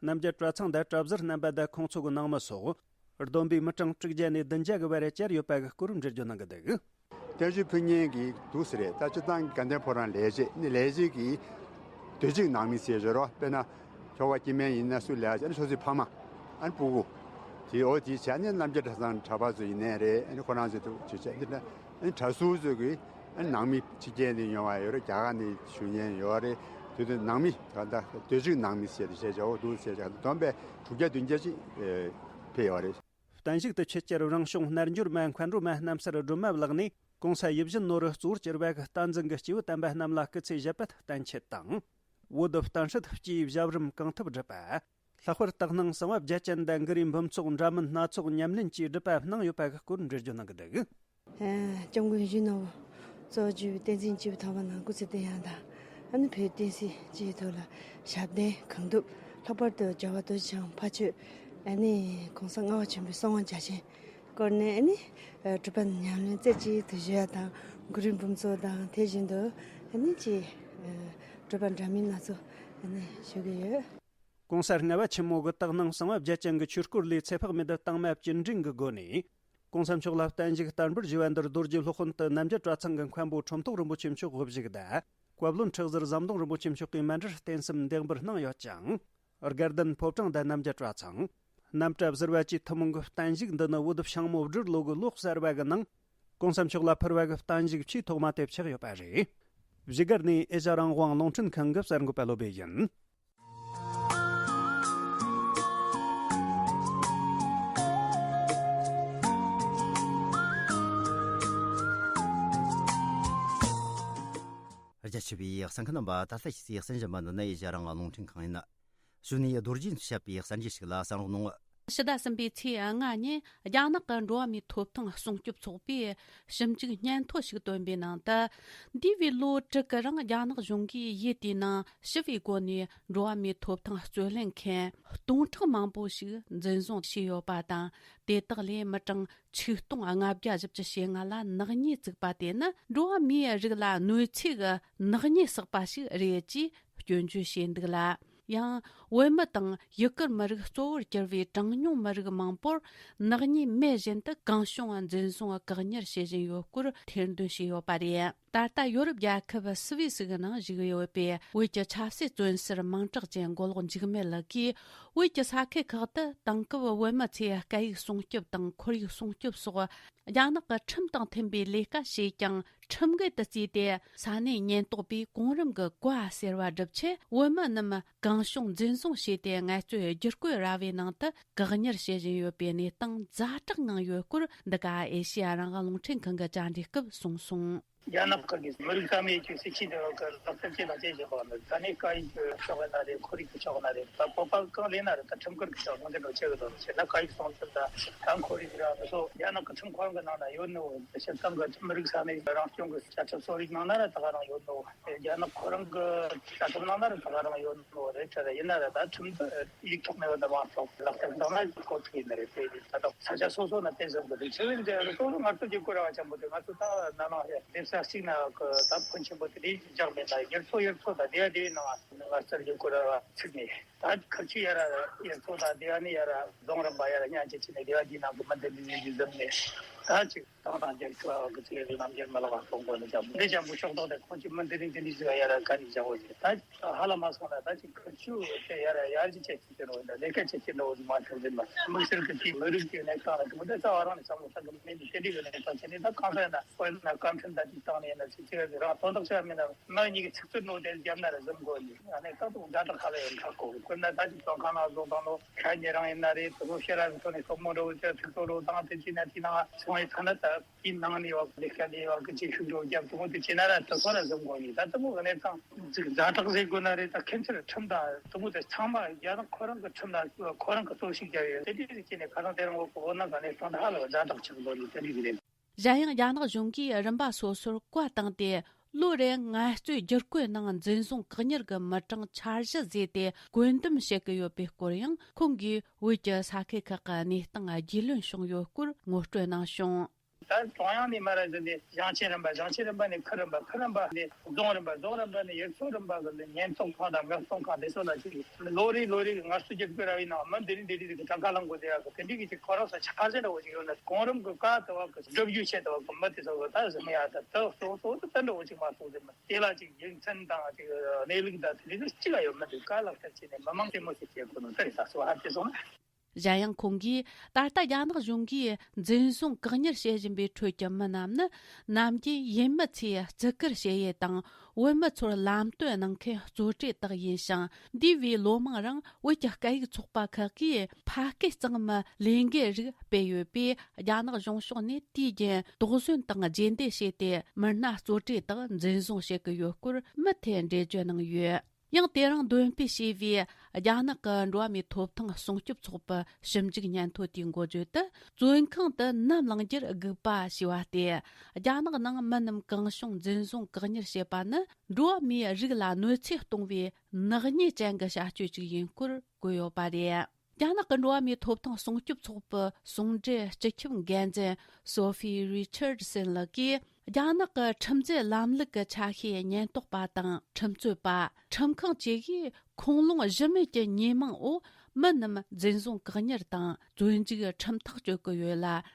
རྣམ་རྒྱལ་གྲྭ་ཚང་དང་གྲྭ་ཟུར་རྣམ་པ་དང་ཁོང་ཚོ་གི་ནང་མི་སོགས། བསྡོམས་པས་མི་གྲངས་དྲུག་བརྒྱ་ནས་བདུན་བརྒྱ་གི་བར་བཅར་ཡོད་པ་གི་སྐོར་འགྲེལ་བརྗོད་གནང་གི་འདུག། བརྟན་བཞུགས་ཕུལ་མཁན་གྱི་འདུག་ཟེར་རེད། ད་སྤྱིར་བཏང་དགའ་ལྡན་ཕོ་བྲང་ལས་བྱེད་ནི་ལས་བྱེད་ཀྱི་སྡོད་བྱེད་ནང་མི་ཟེར་བརྗོད་རོགས། དཔེར་ན། ཁྱོ་ག་སྐྱེ་དམན་ཡིན་ན་སུ་ལས་བྱེད་ནི་སོ་སོའི་ཕ་མ། ཨ་ནི་སྤུ་གུ། དེ་འོ་དེའི་བྱས་ནས་རྣམ་རྒྱལ་གྲྭ་ཚང་གྲྭ་པ་ཚོ་ཡིན་ནའི་རེད། ཨ་ནི་ཁོ་རང་ཚོའི་ཐུགས་རྗེ་ཆེ་ནི་ཨ་ནི་གྲྭ་ཟུར་ཚོ་གི་ཨ་ནི་ནང་མི་ཕྱི་རྒྱལ་ནས་ཡོང་བ་ཡོད་རེད། རྒྱ་གར་ནས་བཞུགས་མཁན་ཡོད་རེད། དེ་དུས་ནང་མི་ད་ལྟ་སྡོད་བྱེད་ནང་མི་ཟེར་དེ་བྱས་བྱའོ་འདུག་ཟེར་བྱས་བསྡོམས་པས་དྲུག་བརྒྱ་བདུན་བརྒྱ་ཅིག་ཕེབས་ཡོད་རེད། བརྟན་བཞུགས་དུ་ཆེད་བཅར་རང་གཞུང་རྣལ་འབྱོར་མ་མཁའ་འགྲོ་མ་རྣམ་གསར་སྒྲོལ་མ་ལགས་ནས་ྋགོང་ས་ཡིད་བཞིན་ནོར་བུ་གཙོ་བོར་གྱུར་པ་གི་བསྟན་འཛིན་གྱི་སྐྱེས་བུ་དམ་པ་རྣམས་ལ་སྐུ་ཚེ་ཞབས་པད་བརྟན་ཆེད་དང་། བོད་བསྟན་སྲིད་སྤྱིའི་ཞབས་རིམ་གང་ཐུབ་བསྒྲུབས་པ། ལྷག་པར་དུ་སྣང་གསང་བ་བརྒྱད་ཅན་དང་གུ་རུའི་འབུམ་ཚོགས་འདྲ་མིན་སྣ་ཚོགས་ཉམས་ལེན་གྱིས་སྒྲུབ་པ་གནང་ཡོད་པ་གི་སྐོར་འགྲེལ་བརྗོད་གནང་གི་འདུག། ཨ། སྐྱབས་མགོན་ཡིད་བཞིན་ནོར་བུ་གཙོ་བོར་གྱུར་པའི་བསྟན་འཛིན་སྐྱེས་བུ་དམ་པ་རྣམས་སྐུ་ཚེ་བརྟན་ཡག་དང་། ཨ་ནི་བོད་བསྟན་སྲིད་སྤྱིའི་ཐོག་ལ་ཞབས་བརྟན་གང་ཐུབ། ལྷག་པར་དུ་རྒྱལ་བ་རྡོ་རྗེ་འཆང་ཕ་ཆོས་ཨ་ནི་ྋགོང་ས་ལྔ་པ་ཆེན་པོའི་གསང་བ་རྒྱ་ཆེན་སྐོར་ནས་ཨ་ནི་སྒྲུབ་པ་ཉམས་ལེན་རྩེ་གཅིག་ཏུ་ཞུ་ཡག་དང་། གུ་རུའི་འབུམ་ཚོགས་དང་དེ་བཞིན་དུ་ཨ་ནི་ཅིག་སྒྲུབ་པ་འདྲ་མིན་སྣ་ཚོགས་ཨ་ནི་ཞུ་གི་ཡོད། ྋགོང་ས་ལྔ་པ་ཆེན་མོ་གི་དག་སྣང་གསང་བ་བརྒྱད་ཅན་གྱི་ཆོས་སྐོར་ལས་ཚེ་དཔག་མེད་དུ་དྭངས་མ་བཅུ་འདྲེན་གྱི་སྒོ་ནས། ྋགོང་ས་མཆོག་ལ་བརྟན་བཞུགས་བསྟར་འབུལ་ཞུ་བ་འདིར་རྡོ་རྗེ་སློབ་དཔོན་དུ་རྣམ་རྒྱལ་གྲྭ་ཚང་གི་མཁན་པོ་ཁྲོམ་ཐོག་རིན་པོ་ཆེ་མཆོག་དབུ་བཞུགས་དང་། བཀའ་བློན་ཁྲི་ཟུར་ཟམ་གདོང་རིན་པོ་ཆེ་མཆོག་གིས་མཎྜལ་རྟེན་གསུམ་འདེགས་འབུལ་གནང་ཡོད་ཅིང་། དགའ་ལྡན་ཕོ་བྲང་དང་རྣམ་རྒྱལ་གྲྭ་ཚང་། རྣམ་གྲྭ་ཟུར་པ་བཅས་ཐུན་མོང་གི་བརྟན་བཞུགས་འདི་ནི་བོད་ཞང་མོ་སྦྲུལ་ལོ་གི་ལོ་གསར་བ་གི་ནང་། ྋགོང་ས་མཆོག་ལ་ཕུལ་བ་གི་བརྟན་བཞུགས་ཆེས་ཐོག་མ་དེ་ཆགས་ཡོད་པ་རེད། བཞུགས་སྒར་ནས་ཨེ་ཤ་རང་དབང་རླུང་འཕྲིན་ཁང་གི་གསར་འགོད་པ་བློ་བྷེ་ཡིན། རྒྱ་ཆེ་བའི་གསན་མཁན་རྣམ་པ། ད་ལྟ་ཕྱི་སའི་གསན་བཞིན་པ་འདི་ནི་ཨེ་ཤ་རང་དབང་རླུང་འཕྲིན་ཁང་ཡིན། གཞུག་ནས་རྡོ་རྗེ་ཞབས་པའི་གསར་འགྱུར་ཞིག་ལ་གསན་རོགས་གནང་། ཕྱི་ཟླ་གསུམ་པའི་ཚེས་ལྔ་ཉིན་རྒྱ་ནག་གི་འགྲོ་བ་མིའི་ཐོབ་ཐང་སྲུང་སྐྱོབ་ཚོགས་པས་ཞིབ་འཇུག་སྙན་ཐོ་ཞིག་བཏོན་པའི་ནང་དུ། འདས་པའི་ལོ་དྲུག་གི་རིང་རྒྱ་ནག་གཞུང་གིས་ཡུལ་དེའི་ནང་ཞི་བའི་སྒོ་ནས་འགྲོ་བ་མིའི་ཐོབ་ཐང་རྩོད་ལེན་མཁན་སྟོང་ཕྲག་མང་པོ་ཞིག་འཛིན་བཟུང་བྱས་ཡོད་པ་དང་། དེ་དག་ལས་མི་གྲངས་ཆིག་སྟོང་ལྔ་བརྒྱ་བཞི་བཅུ་ཞེ་ལྔ་ལ་ནག་ཉེས་བཙུགས་པ་དེ་ནི་འགྲོ་བ་མིའི་རིགས་ལ་གནོད་འཚེ་གི་ནག་ཉེས་བསགས་པ་ཞིག་རེད་ཅེས་སྐྱོན་བརྗོད་བྱས་འདུག་ལ། ཡང་བོད་མི་དང་ཡུ་གུར་མི་རིགས་གཙོ་བོར་གྱུར་པའི་གྲངས་ཉུང་མི་རིགས་མང་པོར་ནག་ཉེས་མེད་བཞིན་དུ་གང་བྱུང་འཛིན་བཟུང་བཀག་ཉར་བྱེད་བཞིན་ཡོད་སྐོར་ཐེར་འདོན་བྱས་ཡོད་པ་རེད། ད་ལྟ་ཡོ་རོབ་རྒྱལ་ཁབ་སུད་སི་གི་ནང་བཞུགས་ཡོད་པའི་བོད་ཀྱི་ཆབ་སྲིད་བཙོན་ཟུར་མིང་གྲགས་ཅན་མགོ་ལོག་འཇིགས་མེད་ལགས་ཀྱིས། བོད་ཀྱི་ས་ཁུལ་ཁག་ཏུ་དེང་སྐབས་བོད་མི་ཚོས་སྐད་ཡིག་སྲུང་སྐྱོབ་དང་ཁོར་ཡུག་སྲུང་སྐྱོབ་སོགས་རྒྱ་ནག་གི་ཁྲིམས་དང་མཐུན་པའི་ལས་ཀ་བྱས་ཀྱང་། ཁྲིམས་འགལ་དུ་བརྩིས་ཏེ་ས་གནས་ཉེན་རྟོག་པས་གོང་རིམ་གྱི་བཀའ་ཟེར་བ་སྒྲུབ་ཆེད་བོད་མི་རྣམས་གང་བྱུང་འཛིན་བཟུང་བྱས་ཏེ་ངལ་རྩོལ་བསྒྱུར་བཀོད་ར་བའི་ནང་དུ་བཀག་ཉར་བྱེད་བཞིན་ཡོད་པའི་གནས་སྟངས་ཛ་དྲག་ངང་ཡོད་སྐོར་འདི་ག་ཨེ་ཤེ་ཡ་རང་དབང་རླུང་འཕྲིན་ཁང་གི་བཅར་འདྲི་སྐབས་གསུངས་སོང་། རྒྱ་ནག་གི་མི་རིགས་ས་གནས་ཀྱི་སྲིད་ཇུས་འདི་གི་ལག་བསྟར་བྱེད་དང་བྱེད་བཞིན་པ་ནི། ད་ནི་སྐད་ཡིག་གི་ཕྱོགས་ན་རེད། ཁོར་ཡུག་གི་ཕྱོགས་ན་རེད། ད་བོད་པ་གང་ལས་ན་རེད། ད་ཁྲིམས་འགལ་གྱི་ཕྱོགས་ནང་དེ་འདྲ་བྱེད་གི་འདུག་ཟེར་ན། སྐད་ཡིག་སྲུང་སྐྱོབ་དང་ད་ཁོར་ཡུག་ར་མི་སོ་རྒྱ་ནག་གི་ཁྲིམས་ཁང་གི་ནང་ན་ཡོད་ནོ། སྤྱིར་བཏང་གི་མི་རིགས་ས་གནས་རང་སྐྱོང་གི་བཅའ་ཁྲིམས་གསོ་རིག་ནང་ན་ར་ད་ག་རང་ཡོད་ནོ། རྒྱ་ནག་ཁོ་རང་གི་བཅའ་ཁྲིམས་ནང་ན་ར་ད་ག་རང་ཡོད་ནོ་རེད། ད་ཡིན་ན་ར་ད་ཁྲིམས་ཡིག་ཐོག་ནས་ཡོད་ན་མ་གཏོགས་ལག་བསྟར་གནང་ན་ཁོ་ཐུག་ཡིན་ནི་རེད། དེ་ད་ལྟ་ས་ཆ་སོ་སོ་ན་དེ་ཙམ་གི་རིགས་ཆེ་བས། འདི་སོ་སོ་ང་ཚོ་གི་གོ་ར་བ་ཅན་པོ་དེ། ང་ཚོ་ད་ན་ནང་ཡ་སྡེབ་ས་གཅིག་ན་གི་ད་ཕོན་ཆེན་པོ་དེ་རིགས་འཇགས་མེད་ན། ཡུལ་ཚོ་ཡུལ་ཚོ་ད་དེ་ཡ་དེའི་ནང་ང་ཚོ་གི་གོ་ར་བ་ཚིག་ནས། ད་ཁ་ཆུ་ཡ་ར་ཡ་ཚོ་ད་དེ་ཡ་ནི་ཡ་ར་རྫོང་རིམ་པ་ཡ་ར་ཉ་ཅི་ཅི་ནི་དེ་ཡ་དེའི་ནང་གི་མི་འདི་འདི་འདི་འཛོམས་ནས་ ད་ཅིག་ཏང་དང་རྒྱལ་ཁབ་ཀྱི་ཆེད་དུ་རྣམ་འགྱུར་མི་ལོག་པ་གཏོང་དགོས་ནི་ཅང་མི་འདི་ཅང་པོ་ཤོག་ཐོག་དེ་ཁོང་ཅིག་མི་འདི་རིང་འདི་འདྲ་ཞིག་ཡར་ག་ནས་བྱ་བ་ཞིག་ད་ཅིག་ཧ་ལ་མ་སོང་ན་ད་ཅིག་ཁུ་ཆུ་དེ་ཡར་ཡར་ཅིག་ཅིག་ཅིག་འགྲོ་འདི་ལས་ཀ་ཅིག་ཅིག་འགྲོ་མ་ཐུབ་ཟིན་པ་དམིགས་བསལ་གྱི་དེ་མི་རིགས་ཀྱི་གནས་སྟངས་ལ་དེ་མོ་དེ་རྩ་བ་རང་ནས་བསམ་བློ་བཏང་གི་མེད་འདི་དེ་འདྲ་གི་གནས་སྟངས་བྱས་ནས་ད་གང་ཟེར་ན་དཔེར་ན་བཀའ་ཁྲིམས་ད་ཅིག་བཏང་ནས་ཡིན་ན་ཅིག་ཅིག་རང་དོན་དག་ཆ་མིན་ན་ནང་གཉིས་ཀྱི་ཚིག་རྩུབ་ནོ་དེ་རྒྱབ་ན་ར་ཟིན་དགོས་ནི་ཨ་ནི་ད་དུང་ཛ་དྲག་ཁ་ལ་ཡོད་ཁག་གོ་དཔེར་ན་ད་ཅིག་བཙོན་ཁང་ནང་བཟོ་བཏང་ནོ། ཁ་ཉེ་རང་ཡིན་ན་རེད། དེ་ཚོ་ཤེས་རབ་ཀྱི་ཐོག་ནས་སློབ་མ་འགྲོ་བའི་ཚིག་ཐོ་རོ་དང་དེ་ཅི་ན་དེ་ནང་སོང་ཡི་ཐ་ན་ད་དེའི་ནང་ནས་བ་ལས་ཀ་ལས་བ་གི་ཅིག་ཤུགས་འགྲོ་རྒྱབ་དེ་མོ་དེ་ཅི་ན་ར་དེ་ཚོ་ར་བཟོ་དགོས་ནི་ད་དེ་མོ་གི་གནས་སྟངས་ཅིག་ཛ་དྲག་ཟེར་དགོས་ན་རེད། ད་ཁྱིམ་ཚེས་ཁྲིམས་དང་དེ་མོ་དེ་ཚང་མ་རྒྱ་ནག་ཁོ་རང་གི་ཁྲིམས་དང་ཁོ་རང་གི་གཏོར་བཤིག་རྒྱབ་ཡོད་དེ་དེ་རིགས་ཅི་ནས་ཁ་སང་དེ་རིང་འོག་གི་འོ་ན་ག་གནས་སྟངས་དེ་ཧ་ལས་པ་ཛ་དྲག་ཆགས་འགྲོ་ནི་དེ་རིགས་རེད། གཞན་ཡང་རྒྱ་ནག་གཞུང་གིས་རིམ་པ་སོ་སོར་བཀའ་བཏང་སྟེ། ལོ་རེར་ངལ་རྩོལ་བསྒྱུར་བཀོད་ནང་འཛིན་བཟུང་བཀག་ཉར་གྱི་མི་གྲངས་འཆར་གཞི་བཟོས་ཏེ་བཀོད་འདོམས་བྱེད་ཀྱི་ཡོད་པའི་སྐོར་ཡང་ཁོང་གིས་བོད་ཀྱི་ས་ཁུལ་ཁག་གི་གནས་སྟངས་རྒྱུས་ལོན་བྱུང་ཡོད་སྐོར་ངོ་སྤྲོད་གནང་བྱུང་། ད་ཀྲུང་དབྱང་ནས་མར་བཟོས་ནས་ཞིང་ཆེན་རིམ་པ། ཞིང་ཆེན་རིམ་པ་ནས་ཁུལ་རིམ་པ། ཁུལ་རིམ་པ་ནས་རྫོང་རིམ་པ། རྫོང་རིམ་པ་ནས་ཡུལ་ཚོ་རིམ་པ་གི་ཉེན་ཚོགས་ཁང་དང་མངགས་གཏོང་ཁང་དེ་ཚོ་ལ་ཅིག་ལོ་རེ་ལོ་རེ་གི་ངལ་རྩོལ་བསྒྱུར་བཀོད་ར་བའི་ནང་མི་འདི་རིགས་འདི་རིགས་ཀྱི་གྲངས་ཀ་ལང་དགོས་དེ་ཡག་གི་དེ་འདྲའི་གི་ཅིག་ཁོ་རང་ཚོ་འཆར་གཞི་འདྲ་བོ་ཅིག་ཡོད་ན་གོང་རིམ་གི་བཀའ་དེ་བ་གི་སྒྲུབ་རྒྱུ་ཆེད་དེ་བ་གི་མི་དེ་ཚོ་གི་ད་ཟིན་ཡག་ད་དེ་གཙོ་བོ་གཙོ་བོ་དེ་དེ་འདྲ་བོ་ཅིག་མ་གཏོགས་དེ་མི་དེ་ལ་ཅིག་རྒྱུ་མཚན་དང་ཅིག་གནས་ལུགས་དང་དེ་རིགས་ཅི་ལ་ཡོད་མི་འདུག་ག་ལག་བསྟར་བྱས་ནས་མི་མང་དེ་མོ་ཞིག་བྱེད་དགོས་ནོ་དེ་རེད། ད་གསོ་ཧ་དེ་སོང་ན། གཞན་ཡང་ཁོང་གིས་ད་ལྟ་རྒྱ་ནག་གཞུང་གིས་འཛིན་བཟུང་བཀག་ཉར་བྱེད་བཞིན་པའི་ཁྲོད་ཀྱི་མི་རྣམས་ནི་ནམ་རྒྱུན་ཡུལ་མི་ཚོས་བརྩི་བཀུར་བྱེད་ཡུལ་དང་བོད་མི་ཚོར་ལམ་སྟོན་གནང་མཁན་གཙོ་གྲས་དག་ཡིན་ཞིང་། འདས་པའི་ལོ་མང་རིང་བོད་ཀྱི་སྐད་ཡིག་ཚོགས་པ་ཁག་གིས་ཕ་སྐད་གཙང་མའི་ལས་འགུལ་རིགས་སྤེལ་ཡོད་པས། རྒྱ་ནག་གཞུང་ཕྱོགས་ནས་དུས་རྒྱུན་དོགས་ཟོན་དང་རྗེས་འདེད་བྱས་ཏེ་མི་སྣ་གཙོ་གྲས་དག་འཛིན་བཟུང་བྱེད་ཀྱི་ཡོད་སྐོར་མུ་མཐུད་འགྲེལ་བརྗོད་གནང་ཡོད། ཡང་དེ་རིང་འདོན་སྤེལ་བྱས་པའི་རྒྱ་ནག་གི་འགྲོ་བ་མིའི་ཐོབ་ཐང་སྲུང་སྐྱོབ་ཚོགས་པའི་ཞིབ་འཇུག་སྙན་ཐོ་དེའི་འགོ་བརྗོད་དུ། བཙོན་ཁང་དུ་ནམ་ལངས་རྒྱུར་སྒུག་པ་ཞེས་པ་སྟེ། རྒྱ་ནག་ནང་མི་རྣམས་གང་བྱུང་འཛིན་བཟུང་བཀག་ཉར་བྱེད་པ་ནི་འགྲོ་བ་མིའི་རིགས་ལ་གནོད་འཚེ་གཏོང་བའི་ནག་ཉེས་ཅན་གྱི་བྱ་སྤྱོད་ཅིག་ཡིན་སྐོར་བཀོད་ཡོད་པ་རེད། རྒྱ་ནག་གི་འགྲོ་བ་མིའི་ཐོབ་ཐང་སྲུང་སྐྱོབ་ཚོགས་པའི་ཟུང་འབྲེལ་སྤྱི་ཁྱབ་འགན་འཛིན་སོ་ཧྥི་རི་ཆར་སན་ལགས་ཀྱིས། རྒྱ་ནག་གི་ཁྲིམས་འཛིན་ལམ་ལུགས་ཀྱི་ཆ་ཤས་ཉེན་རྟོག་པ་དང་ཁྲིམས་རྩོད་པ། ཁྲིམས་ཁང་བཅས་ཀྱིས་ཁུངས་ལུང་གཞི་མེད་ཀྱི་ཉེས་མིང་འོག་མི་རྣམས་འཛིན་བཟུང་བཀག་ཉར་དང་བཙོན་འཇུག་ཁྲིམས་ཐག་གཅོད་ཀྱི་ཡོད་ལ།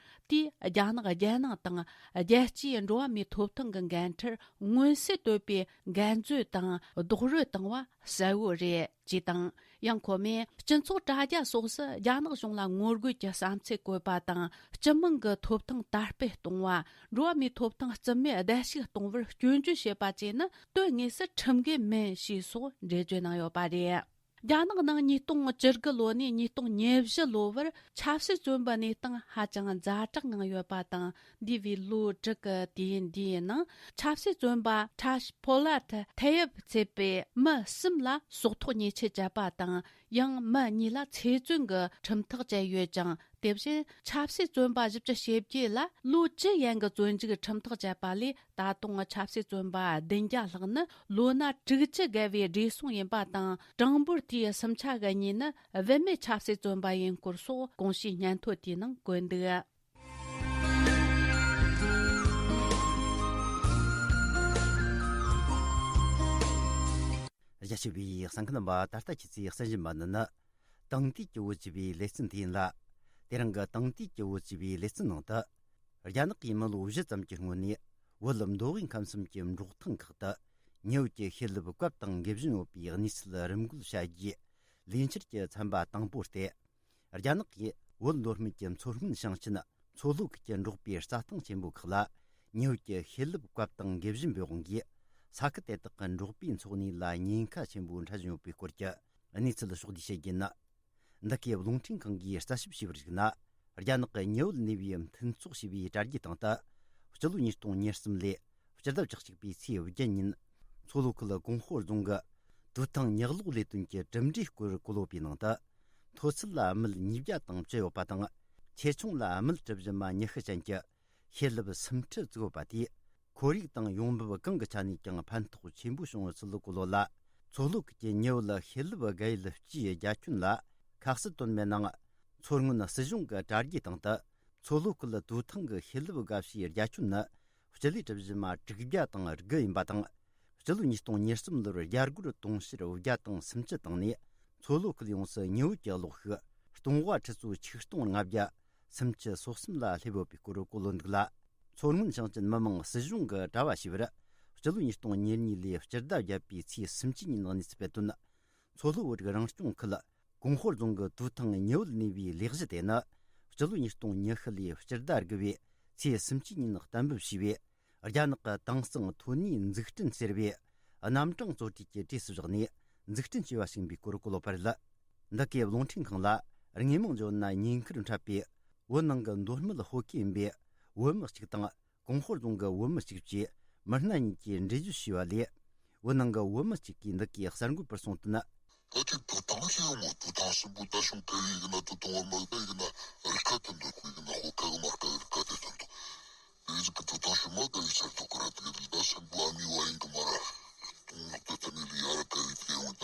དེས་རྒྱ་ནག་རྒྱལ་ནང་དང་རྒྱལ་སྤྱིའི་འགྲོ་བ་མིའི་ཐོབ་ཐང་གི་འགན་འཁྲིར་མངོན་གསལ་དོད་པའི་འགན་འཛོལ་དང་རྡོག་རོལ་བཏང་བ་གསལ་བོ་རེད། ཅེས་དང་། ཡང་ཁོ་མོས་སྤྱི་ཚོགས་དྲ་རྒྱ་སོགས་སུ་རྒྱ་ནག་གཞུང་ལ་ངོ་རྒོལ་གྱི་བསམ་ཚུལ་བཀོད་པ་དང་། སྤྱི་དམངས་ཀྱི་ཐོབ་ཐང་དར་སྤེལ་གཏོང་བ། འགྲོ་བ་མིའི་ཐོབ་ཐང་རྩིས་མེད་བརྡལ་བཤིག་གཏོང་བར་སྐྱོན་བརྗོད་བྱེད་པ་བཅས་ནི་དོན་དངོས་སུ་ཁྲིམས་འགལ་མིན་ཞེས་སོགས་འགྲེལ་བརྗོད་གནང་ཡོད་པ་རེད། རྒྱ་ནག་ནང་ཉིས་སྟོང་བཅུ་དགུ་ལོ་ནས་ཉིས་སྟོང་ཉེར་བཞི་ལོ་བར་ཆབ་སྲིད་བཙོན་པའི་གནས་སྟངས་ཧ་ཅང་ཛ་དྲག་ངང་ཡོད་པ་དང་། འདས་པའི་ལོ་དྲུག་གི་དུས་ཡུན་འདིའི་ནང་ཆབ་སྲིད་བཙོན་པ་ཁྲ་ཕོ་ལ་ཐེ་ཡབ་བརྩིས་པའི་མི་གསུམ་ལ་སྲོག་ཐོག་ཉེས་ཆད་བཅད་པ་དང་། ཡང་མི་གཉིས་ལ་ཚེ་བཙོན་གྱི་ཁྲིམས་ཐག་བཅད་ཡོད་ཅིང་། དེ་བཞིན་ཆབ་སྲིད་བཙོན་པ་བཞི་བཅུ་ཞེ་བརྒྱད་ལ་ལོ་བཅུ་ཡན་གྱི་བཙོན་འཇུག་ཁྲིམས་ཐག་བཅད་པ་ལས། ད་དུང་ཆབ་སྲིད་བཙོན་པ་བདུན་བརྒྱ་ལྷག་ནི་ལོ་ན་དྲུག་ཅུ་བརྒལ་བའི་བགྲེས་སོང་ཡིན་པ་དང་། གྲངས་འབོར་དེའི་སུམ་ཆ་གི་གཉིས་ནི་བུད་མེད་ཆབ་སྲིད་བཙོན་པ་ཡིན་སྐོར་སོགས་གོང་ཞུས་སྙན་ཐོ་དེའི་ནང་བཀོད་འདུག་རྒྱ་ཆེ་བའི་གསན་མཁན་རྣམ་པ། ད་ལྟ་ཁྱེད་ཚོས་གསན་བཞིན་པ་འདི་ནི་དེང་དུས་ཀྱི་བོད་ཅེས་པའི་ལེ་ཚན་དེ་ཡིན་ལ། དེ་རིང་གི་དེང་དུས་ཀྱི་བོད་ཅེས་པའི་ལེ་ཚན་ནང་དུ། རྒྱ་ནག་གིས་མི་ལོ་བཞི་ཙམ་གྱི་སྔོན་ནས་བོད་མདོ་དབུས་ཁམས་གསུམ་གྱི་འབྲོག་ཐང་ཁག་ཏུ་ཉེ་བོད་ཀྱི་ཤེས་ལྡན་བཀབ་དང་འགེབས་བཞིན་ཡོད་པའི་གནས་ཚུལ་རིམས་འགོད་བྱ་རྒྱུའི་ལས་འཆར་གྱི་ཚན་པ་དང་པོ་སྟེ། རྒྱ་ནག་གིས་བོད་མདོ་སྨད་ཀྱི་མཚོ་སྔོན་ཞིང་ཆེན་མཚོ་ལྷོ་ཁུལ་གྱི་འབྲོག་པའི་རྩྭ་ཐང་ཆེན་པོ་ཁག་ལ་ཉེ་བོད་ཀྱི་ཤེས་ལྡན་བཀབ་དང་འགེབས་བཞིན་པའི་དབང་གིས། ས་ཁུལ་དེ་དག་གི་འབྲོག་པའི་འཚོ་གནས་ལ་ཉེན་ཁ་ཆེན་པོ་འཕྲད་བཞིན་ཡོད་པའི་སྐོར་གྱི་གནས་ཚུལ་ཕྱོགས་བསྡུས་བྱེད་རྒྱུ་ཡིན། འདི་གའི་རླུང་འཕྲིན་ཁང་གིས་རྩད་ཞིབ་བྱས་པར་གཞིགས་ན། རྒྱ་ནག་གི་ཉི་འོད་ནུས་པའི་མཐུན་ཚོགས་ཞེས་པའི་དྲ་རྒྱའི་སྟེང་དུ། སྤྱི་ལོ་ཉིས་སྟོང་ཉེར་གསུམ་ལོའི་སྤྱི་ཟླ་བཅུ་གཅིག་པའི་ཚེས་བརྒྱད་ཉིན། མཚོ་ལྷོ་ཁུལ་གོང་ཧོ་རྫོང་གི་དུད་ཐང་ཉག་གློག་ལས་དོན་གྱི་གྲུབ་འབྲས་སྐོར་གོ་ལོ་བའི་ནང་དུ། མཐོ་ཚད་ལ་མིལ་ཉིས་བརྒྱ་དང་བཅུ་ཡོད་པ་དང་། ཆེ་ཆུང་ལ་མིལ་གྲུ་བཞི་མ་ཉི་ཤུ་ཅན་གྱི་ཤེལ་ལེབ་སུམ་ཁྲི་བཙུགས་ཡོད་པ་དེས། ཁོར་ཡུག་དང་ཡོང་འབབ་གང་གི་ཆ་ནས་ཀྱང་ཕན་ཐོགས་ཆེན་པོ་བྱུང་བའི་ཚུལ་གོ་ལོ་ལ། མཚོ་ལྷོ་ཁུལ་གྱི་ཉི་འོད་ཤེལ་ལེབ་བརྒལ་ཡུལ་སྤྱིའི་རྒྱ་ཁྱོན་ལ་ཁ་གསལ་བཏོན་པའི་ནང་། མཚོ་སྔོན་སྲིད་གཞུང་གི་དྲ་རྒྱའི་སྟེང་དུ། མཚོ་ལྷོ་ཁུལ་དུད་ཐང་གི་ཤེལ་ལེབ་དགའ་བྱའི་རྒྱ་ཁྱོན་ནི་སྤྱི་ལེ་གྲུ་བཞི་མ་དྲུག་བརྒྱ་དང་དགུ་ཡིན་པ་དང་། སྤྱི་ལོ་ཉིས་སྟོང་ཉེར་གསུམ་ལོར་རྒྱ་སྒོར་དུང་ཕྱུར་བརྒྱ་དང་སུམ་ཅུ་བཏང་ནས། མཚོ་ལྷོ་ཁུལ་ཡོངས་སུ་ཉི་འོད་ཀྱི་གློག་ཤུགས་སྟོང་བ་ཁྲི་ཚོ་ཆིག་སྟོང་ལྔ་བརྒྱ་ སུམ་ཅུ་སོ་གསུམ་ལ་སླེབས་ཡོད་པའི་སྐོར་གོ་ལོ་འདུག་ལ། མཚོ་སྔོན་ཞིང་ཆེན་མི་དམངས་སྲིད་གཞུང་གི་དྲ་བ་ཞེས་པར་སྤྱི་ལོ་ཉིས་སྟོང་ཉེར་གཉིས་ལོའི་སྤྱི་ཟླ་བརྒྱད་པའི་ཚེས་སུམ་ཅུ་ཉིན་གནས་ཚུལ་སྤེལ་དོན། མཚོ་ལྷོ་བོད་རིགས་རང་སྐྱོང་ཁུལ་གོང་ཧོར་རྫོང་གི་དུའུ་ཐང་ཉི་འོད་གནས་པའི་ལས་གཞི་དེ་ནི་སྤྱི་ལོ་ཉིས་སྟོང་ཉི་ཤུ་ལོའི་སྤྱི་ཟླ་དགུ་པའི་ཚེས་སུམ་ཅུ་ཉིན་གཏན་འབེབས་བྱས་པའི་རྒྱ་ནག་གི་དྭངས་གཙང་མཐོ་གནས་འཛུགས་སྐྲུན་ཟེར་བའི་རྣམ་གྲངས་གཙོ་གྲས་ཀྱི་གྲས་སུ་བཞག་ནས་འཛུགས་སྐྲུན་བྱས་པ་ཞིག་ཡིན་པའི་སྐོར་གོ་ལོ་བར་ལ། འདི་གའི་རླུང་འཕྲིན་ཁང་ལ་དངོས་མང་བརྗོད་ན་ཉེན་ཁར་འཕྲད་པའི་བོད་ནང་གི་མདོ་སྨད་ཧོ་ཁི་ཡིན་པའི་བོད་མི་གཅིག་དང་གོང་ཧོར་རྫོང་གི་བོད་མི་གཅིག་བཅས་མི་སྣ་གཉིས་ཀྱིས་འགྲེལ་བརྗོད་བྱས་པ་ལས། བོད་ནང་གི་བོད་མི་གཅིག་གིས་འདི་གའི་གསར་འགོད་པར་གསུངས་དོན། ད་ཅིག་ཐོབ་ཐང་ཞིག་ཡོང་ངོ་། ཐོབ་ཐང་ཞིག་པོ་ད་ཤོང་ཁ་ཡིག་ན་ཐོབ་ཐང་བ་མ་ད་ཡིག་ན་རིག་ཁ་དེ་འདོད་ཁོ་ཡིག་ན་ཧོ་ཁ་གི་མ་ཁ་རིག་ཁ་དེ་ཚོ་འདུག་དེ་ཟིག་གི་ཐོབ་ཐང་ཞིག་མ་ད་ཡིག་ཆར་ཐོག་ཁ་ར་དེ་གི་ད་ཞིག་པོ་ཨ་མི་བ་ཡིན་གི་མ་ར་དུང་ལོག་དེ་ཐ་མི་ལི་ཡ་ར་ཁ་ཡིག་དེ་ཡོང་ད་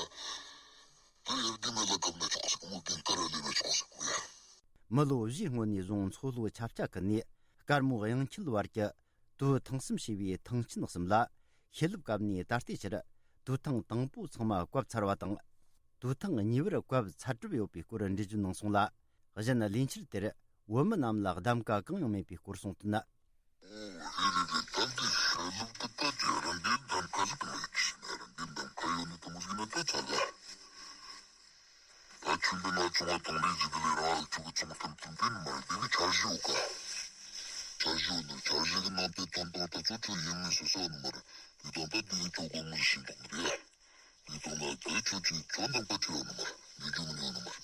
དེ་ཡར་གི་མེ་ལ་ཁབ་ན་ཆོག་ཞིག་མོ་གིན་ཏ་ར་ལི་ན་ཆོག་ཞིག་གོ་ཡ། མི་ལོ་བཞིའི་སྔོན་ནས་བཟུང་མཚོ་ལྷོ་ཆབ་ཆ་ཁུལ་ནས་དཀར་མོ་གཡང་འཁྱིལ་བར་གྱི་དུ་ཐང་གསུམ་ཞེས་པའི་ཐང་ཆེན་གསུམ་ལ་ཤེལ་ལུབ་བཀབ་ནས་ད་ལྟའི་ཆར་དུ་ཐང་དང་པོ་ཚང་མ་བཀབ་ཚར་བ་དང་། དུ་ཐང་གཉིས་པར་བཀབ་ཚར་གྲབས་ཡོད་པའི་སྐོར་འགྲེལ་བརྗོད་གནང་སོང་ལ། གཞན་ལས་འཆར་དེར་བོད་མི་རྣམས་ལ་གདམ་ག་གང་ཡང་མེད་པའི་སྐོར་གསུངས་དོན། ཨོ་རེད་རེད་རེད། ད་འདི་ཤེལ་ལུབ་དེ་ད་དེ་རང་གི་གདམ་ག་ཟིག་མེད་ཀི་ཤི་ན་རང་གི་གདམ་ག་ཡོད་ནི་དེ་མོ་ཟིག་ན་ད་ཚར་ལ། ད་ཆུན་པའི་ནང་ཚོང་བ་དང་ལས་ཀྱི་དེ་ལས་རང་ཨ་ཆུ་གི་ཚོང་ཐམ་ཐམ་དེ་ནི་མ་རེད། དེ་གི་འཆར་གཞི་ཡོད་ཀ། འཆར་གཞི་ཡོད་ནི་འཆར་གཞི་གི་ནང་དེ་དོན་དང་ད་ཚོ་ཁྱོད་ཡིན་མིན་སོ་སོ་ནི་མ་རེད། དེ་དང་ད་དེ་གི་ཁྱོད་གོ་མི་ཤེས་འདུག་ནི་རེད། དེ་དང་ད་དེ་ཁྱོད་ཀྱིས་ཁྱོད་འདང་པ་ཁྱོད་ཡོད་ནི་མ་རེད། ལས་རྒྱུ་མི་ཉོ་ནི་མ་རེད།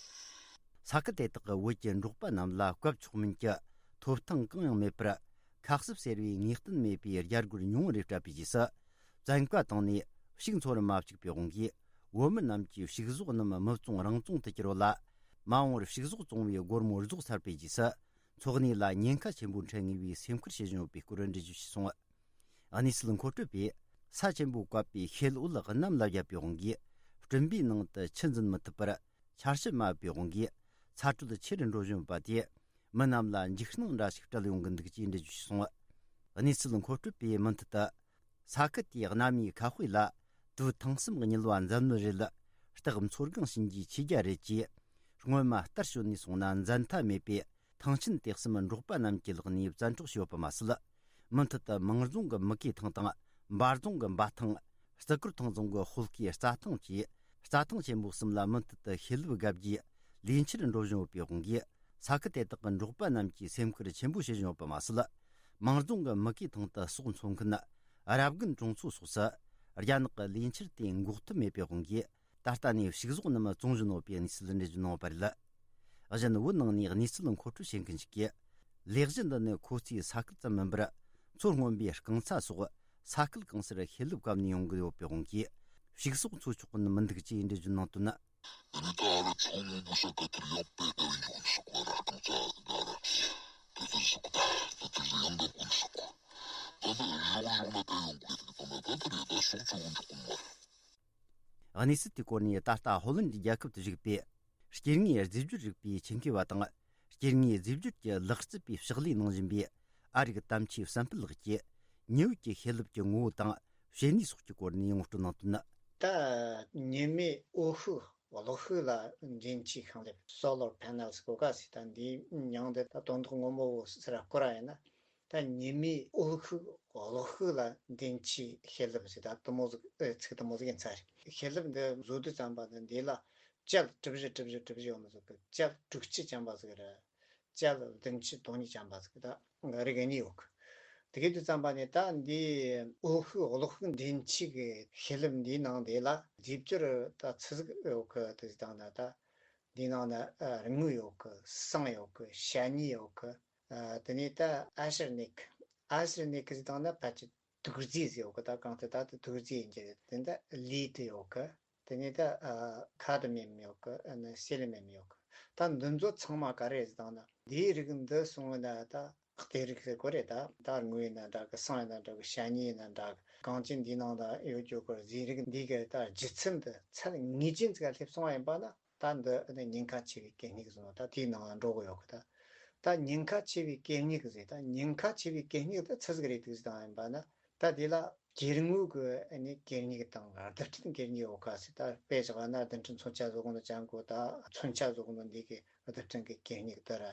ས་ཁུལ་དེ་དག་གི་བོད་ཀྱི་འབྲོག་པ་རྣམས་ལ་བཀབ་ཆོག་མིན་གྱི་ཐོབ་ཐང་གང་ཡང་མེད་པར། ཁ་གསབ་ཟེར་བའི་ངེས་གཏན་མེད་པའི་རྒྱ་སྒོར་ཉུང་ངུ་རེ་སྤྲད་པའི་རྗེས་སུ། བཙན་བཀའ་བཏང་ནས་ཕྱུགས་འཚོ་བར་མ་བཅུག་པའི་དབང་གིས། བོད་མི་རྣམས་ཀྱི་ཕྱུགས་ཟོག་རྣམས་མི་བཙོང་རང་བཙོང་དུ་གྱུར་བ་ལ། མ་འོངས་པར་ཕྱུགས་ཟོག་བཙོང་བའི་སྒོར་མོ་རྫོགས་ཚར་བའི་རྗེས་སུ། འཚོ་གནས་ལ་ཉེན་ཁ་ཆེན་པོ་འཕྲད་ངེས་པའི་སེམས་ཁུར་བྱེད་བཞིན་ཡོད་པའི་སྐོར་འགྲེལ་བརྗོད་བྱས་སོང་། གནས་ཚུལ་མཁོ་སྤྲོད་པས། ས་ཆེན་པོ་བཀབ་པའི་ཤེལ་འོད་གནམ་ལ་བརྒྱབ་པའི་དབང་གིས། སྤྲིན་པའི་ནང་དུ་ཆུ་འཛིན་མི་ཐུབ་པར། འཆར་གཞི་དམའ་བའི་དབང་གིས་ཚ་དྲོད་ཆེ་རུ་འགྲོ་བཞིན་པ་དེས་མི་རྣམས་ལ་འཇིགས་སྣང་འདྲ་ཞིག་སྤྲད་ཡོང་གི་འདུག་ཅེས་འགྲེལ་བརྗོད་བྱས་སོང་། གནས་ཚུལ་མཁོ་སྤྲོད་པས་མུ་མཐུད་དུ། ས་ཁུལ་དེའི་གནའ་མིའི་ཁ་དཔེ་ལ་དུ་ཐང་གསུམ་གཉིད་བ་མཛད་མི་རེད། སྟག་མཚོ་སྒང་བྱིན་གྱིས་ཆོས་རྒྱལ་རེད་ཅེས། སྔོན་མ་ལྟར་བྱོན་ནས་སོང་ན་འཛད་མཐའ་མེད་པའི་ཐང་ཆེན་དེ་གསུམ་འབྲོག་པ་རྣམས་ཀྱི་ལག་ནས་བཙན་འཕྲོག་བྱས་ཡོད་པ་མ་ཟད། མུ་མཐུད་དུ་མང་རྫོང་གི་མུ་གེ་ཐང་དང་འབའ་རྫོང་གི་འབའ་ཐང་། རྩི་གུར་ཐང་རྫོང་གི་ཧོལ་གེ་རྩྭ་ཐང་བཅས་རྩྭ་ཐང་ཆེན་པོ་གསུམ་ལ་མུ་མཐུད་དུ་ཤེལ་ལུབ་བརྒྱབ་རྗེས་ལས་འཁྱུར་འགྲོ་བཞིན་ཡོད་པའི་དབང་གིས། ས་ཁུལ་དེ་དག་གི་འབྲོག་པ་རྣམས་ཀྱིས་སེམས་ཁུར་ཆེན་པོ་བྱེད་བཞིན་ཡོད་པ་མ་ཟད། མང་རྫོང་གི་མུ་གེ་ཐང་དུ་ཟོག་འཚོ་མཁན་རབ་རྒན་གྲོང་ཚོ་སོགས་སུ་རྒྱ་ནག་གི་ལས་འཁྱུར་དེ་འགོག་ཐབས་མེད་པའི་དབང་གིས། ད་ལྟ་ནས་ཕྱུགས་ཟོག་རྣམས་བཙོང་བཞིན་ཡོད་པའི་གནས་ཚུལ་འགྲེལ་བརྗོད་གནང་བ་རེད། གཞན་བོད་ནང་ནས་གནས་ཚུལ་མཁོ་སྤྲོད་བྱེད་མཁན་ཞིག་གིས། ལས་གཞི་འདི་ནི་ཁོ་ཚོའི་ས་ཁུལ་ཙམ་མིན་པར། མཚོ་སྔོན་པོའི་རྐང་ཚ་སོགས་ས་ཁུལ་གང་སར་ཤེལ་ལུབ་བཀབ་ནས་ཡོང་གི་ཡོད་པའི་དབང་གིས། ཕྱུགས་ཟོག་འཚོ་ཆོག་གི་མི་འདུག་ཅེས་འགྲེལ་བརྗོད་གནང་དོན། ཨ་ནི་ད་ཨ་ར་ཚོ་མང་པོ་ས་ཁ་ཐུར་ཡག་པའི་ལྟ་བུ་འཇོག་ནི་ཤོག་ག་ར་རྐང་ཚ་ག་ར་དེ་ཚོ་ཤོག་ག་དེ་ཚོ་ཡང་འགབ་གོ་ནི་ཤོག་ག་ད་ལྟ་རི་བོ་ཞོག་ན་ད་ཡོང་གི་ཡོད་དེ་གི་ད་ན་ད་ད་རེད་ད་ཤོག་ཚོ་གོ་འཇོག་གོ་མ་རེད། གནས་ཚུལ་དེའི་སྐོར་ནས་ད་ལྟ་ཧོ་ལན་གྱི་རྒྱལ་ཁབ་ཏུ་བཞུགས་པའི་སྐྱེ་དངོས་རྫས་སྦྱོར་རིག་པའི་ཆེད་མཁས་པ་དང་། སྐྱེ་དངོས་རྫས་སྦྱོར་གྱི་ལག་རྩལ་པའི་ཕྱག་ལས་གནང་བཞིན་པའི་ཨ་རིག་དམ་ཆོས་བསམ་འཕེལ་ལགས་ཀྱིས་ཉི་འོད་ཀྱི་ཤེལ་ལུབ་ཀྱི་ངོ་བོ་དང་བྱེད་ནུས་སོགས་ཀྱི་སྐོར་ནས་ངོ་སྤྲོད་གནང་དོན། ད་ཉི་མའི་འོད་ཤུགས་གློག་ཤུགས་ལ་འདྲེན་བྱེད་ཤིང་ལེབ། སོ་ལར་པེ་ནལ་གོ་ག་ཟེར། ད་འདིའི་མྱིང་འདི་ད་དོན་དག་ངོ་མ་བོ་ཟེར་བཀོད་ར་ཡིན་ན། ད་ཉི་མའི་འོད་ཤུགས་གློག་ཤུགས་ལ་འདྲེན་བྱེད་ཤེལ་ལེབ་ཟེར། ད་དེ་མོ་ཟིག་ཨེ་ཚིག་དེ་མོ་ཟིག་ཡིན་ས་རེད། ཤེལ་ལེབ་འདི་བཟོ་དུས་ཙམ་པ་ནི་འདི་ལ་ཅལ་གྲུ་བཞི་གྲུ་བཞི་གྲུ་བཞི་ཡོད་ནི་ཟིག་གི་ཅལ་དྲུག་ཅུ་ཅན་པ་ཟིག་རེད། ཅལ་བདུན་ཅུ་དོན་གཉིས་ཅན་པ་ཟིག་གི་ད་རིགས་གཉིས་ཡོད་གི། དེ་གི་དུས་ཙམ་པ་ནི་ད་འདི་འོད་ཤུགས་གློག་ཤུགས་འདྲེན་བྱེད་གི་ཤེལ་ལེབ་འདིའི་ནང་དེ་ལ་རྫས་སྦྱོར་ད་ཆི་ཟིག་ཡོད་གི་དེ་ཟིག་དང་ན་ད། འདིའི་ནང་ན་ཨ་རི་དངུལ་ཡོད་གི། ཟངས་ཡོད་གི། ཤ་ཉེ་ཡོད་གི། ཨ་དེ་ནས་ད་ཨ་ཤར་ནེ་ཀི། ཨ་ཤར་ནེ་ཀི་ཟེར་དང་ན་ཕལ་ཆེར་དུག་རྫས་ཟེར་ཡོད་གི། ད་གང་ལྟར་ད་དེ་དུག་རྫས་ཡིན་གྱི་རེད། དེ་ནས་ད་ལི་ཏི་ཡོད་གི། དེ་ནས་ད་ཨ་ཁ་ཏི་མེམ་ཡོད་གི། ཨ་ནི་སེ་ལི་མེམ་ཡོད་གི། ད་འདི་ཚོ་ཚང་མ་ག་རེ་ཟེར་དང་ན་འདིའི་རིགས་འདི་སོང་བ་ན་ད་གཏེར་རིགས་ཟེར་གོ་རེད། ད་ད་དངུལ་ཡིན་ན་འདྲ་གི། ཟངས་ཡིན་ན་འདྲ་གི། ཤ་ཉེ་ཡིན་ན་འདྲ་གི། གངས་ཅན་འདིའི་ནང་ད་ཡོད་རྒྱུ་གི་རྫས་རིགས་འདི་གི་ད་ལྗིད་ཚད་འདི་ཚད་ངེས་ཅན་ཅིག་ལ་སླེབས་སོང་བ་ཡིན་པ་ན། ད་འདི་ནི་ཉེན་ཁ་ཆེ་བའི་གད་སྙིགས་ཟེར་ནོ་ད་དེའི་ནང་ལ་འགྲོ་གི་ཡོད་གི། ད་ད་ཉེན་ཁ་ཆེ་བའི་གད་སྙིགས་ཟེར། ད་ཉེན་ཁ་ཆེ་བའི་གད་སྙིགས་དེ་ཆི་ཟིག་རེད་འདུག་ཟེར་དང་ཡིན་པ་ན། ད་དེ་ལ་སྐྱེ་དངོས་ཀྱི་ཨ་ནི་གད་སྙིགས་དང་རྡུལ་ཕྲན་གད་སྙིགས་ཡོད་ཁ་ཟེར། ད་དཔེ་བཞག་ན་རྡུལ་ཕྲན་མཚོན་ཆ་བཟོ་གོ་ནོ་ཅང་གོ་ད་མཚོན་ཆ་བཟོ་གོ་ནོ་འདི་གི་རྡུལ་ཕྲན་གྱི་གད་སྙིགས་དེ་ར་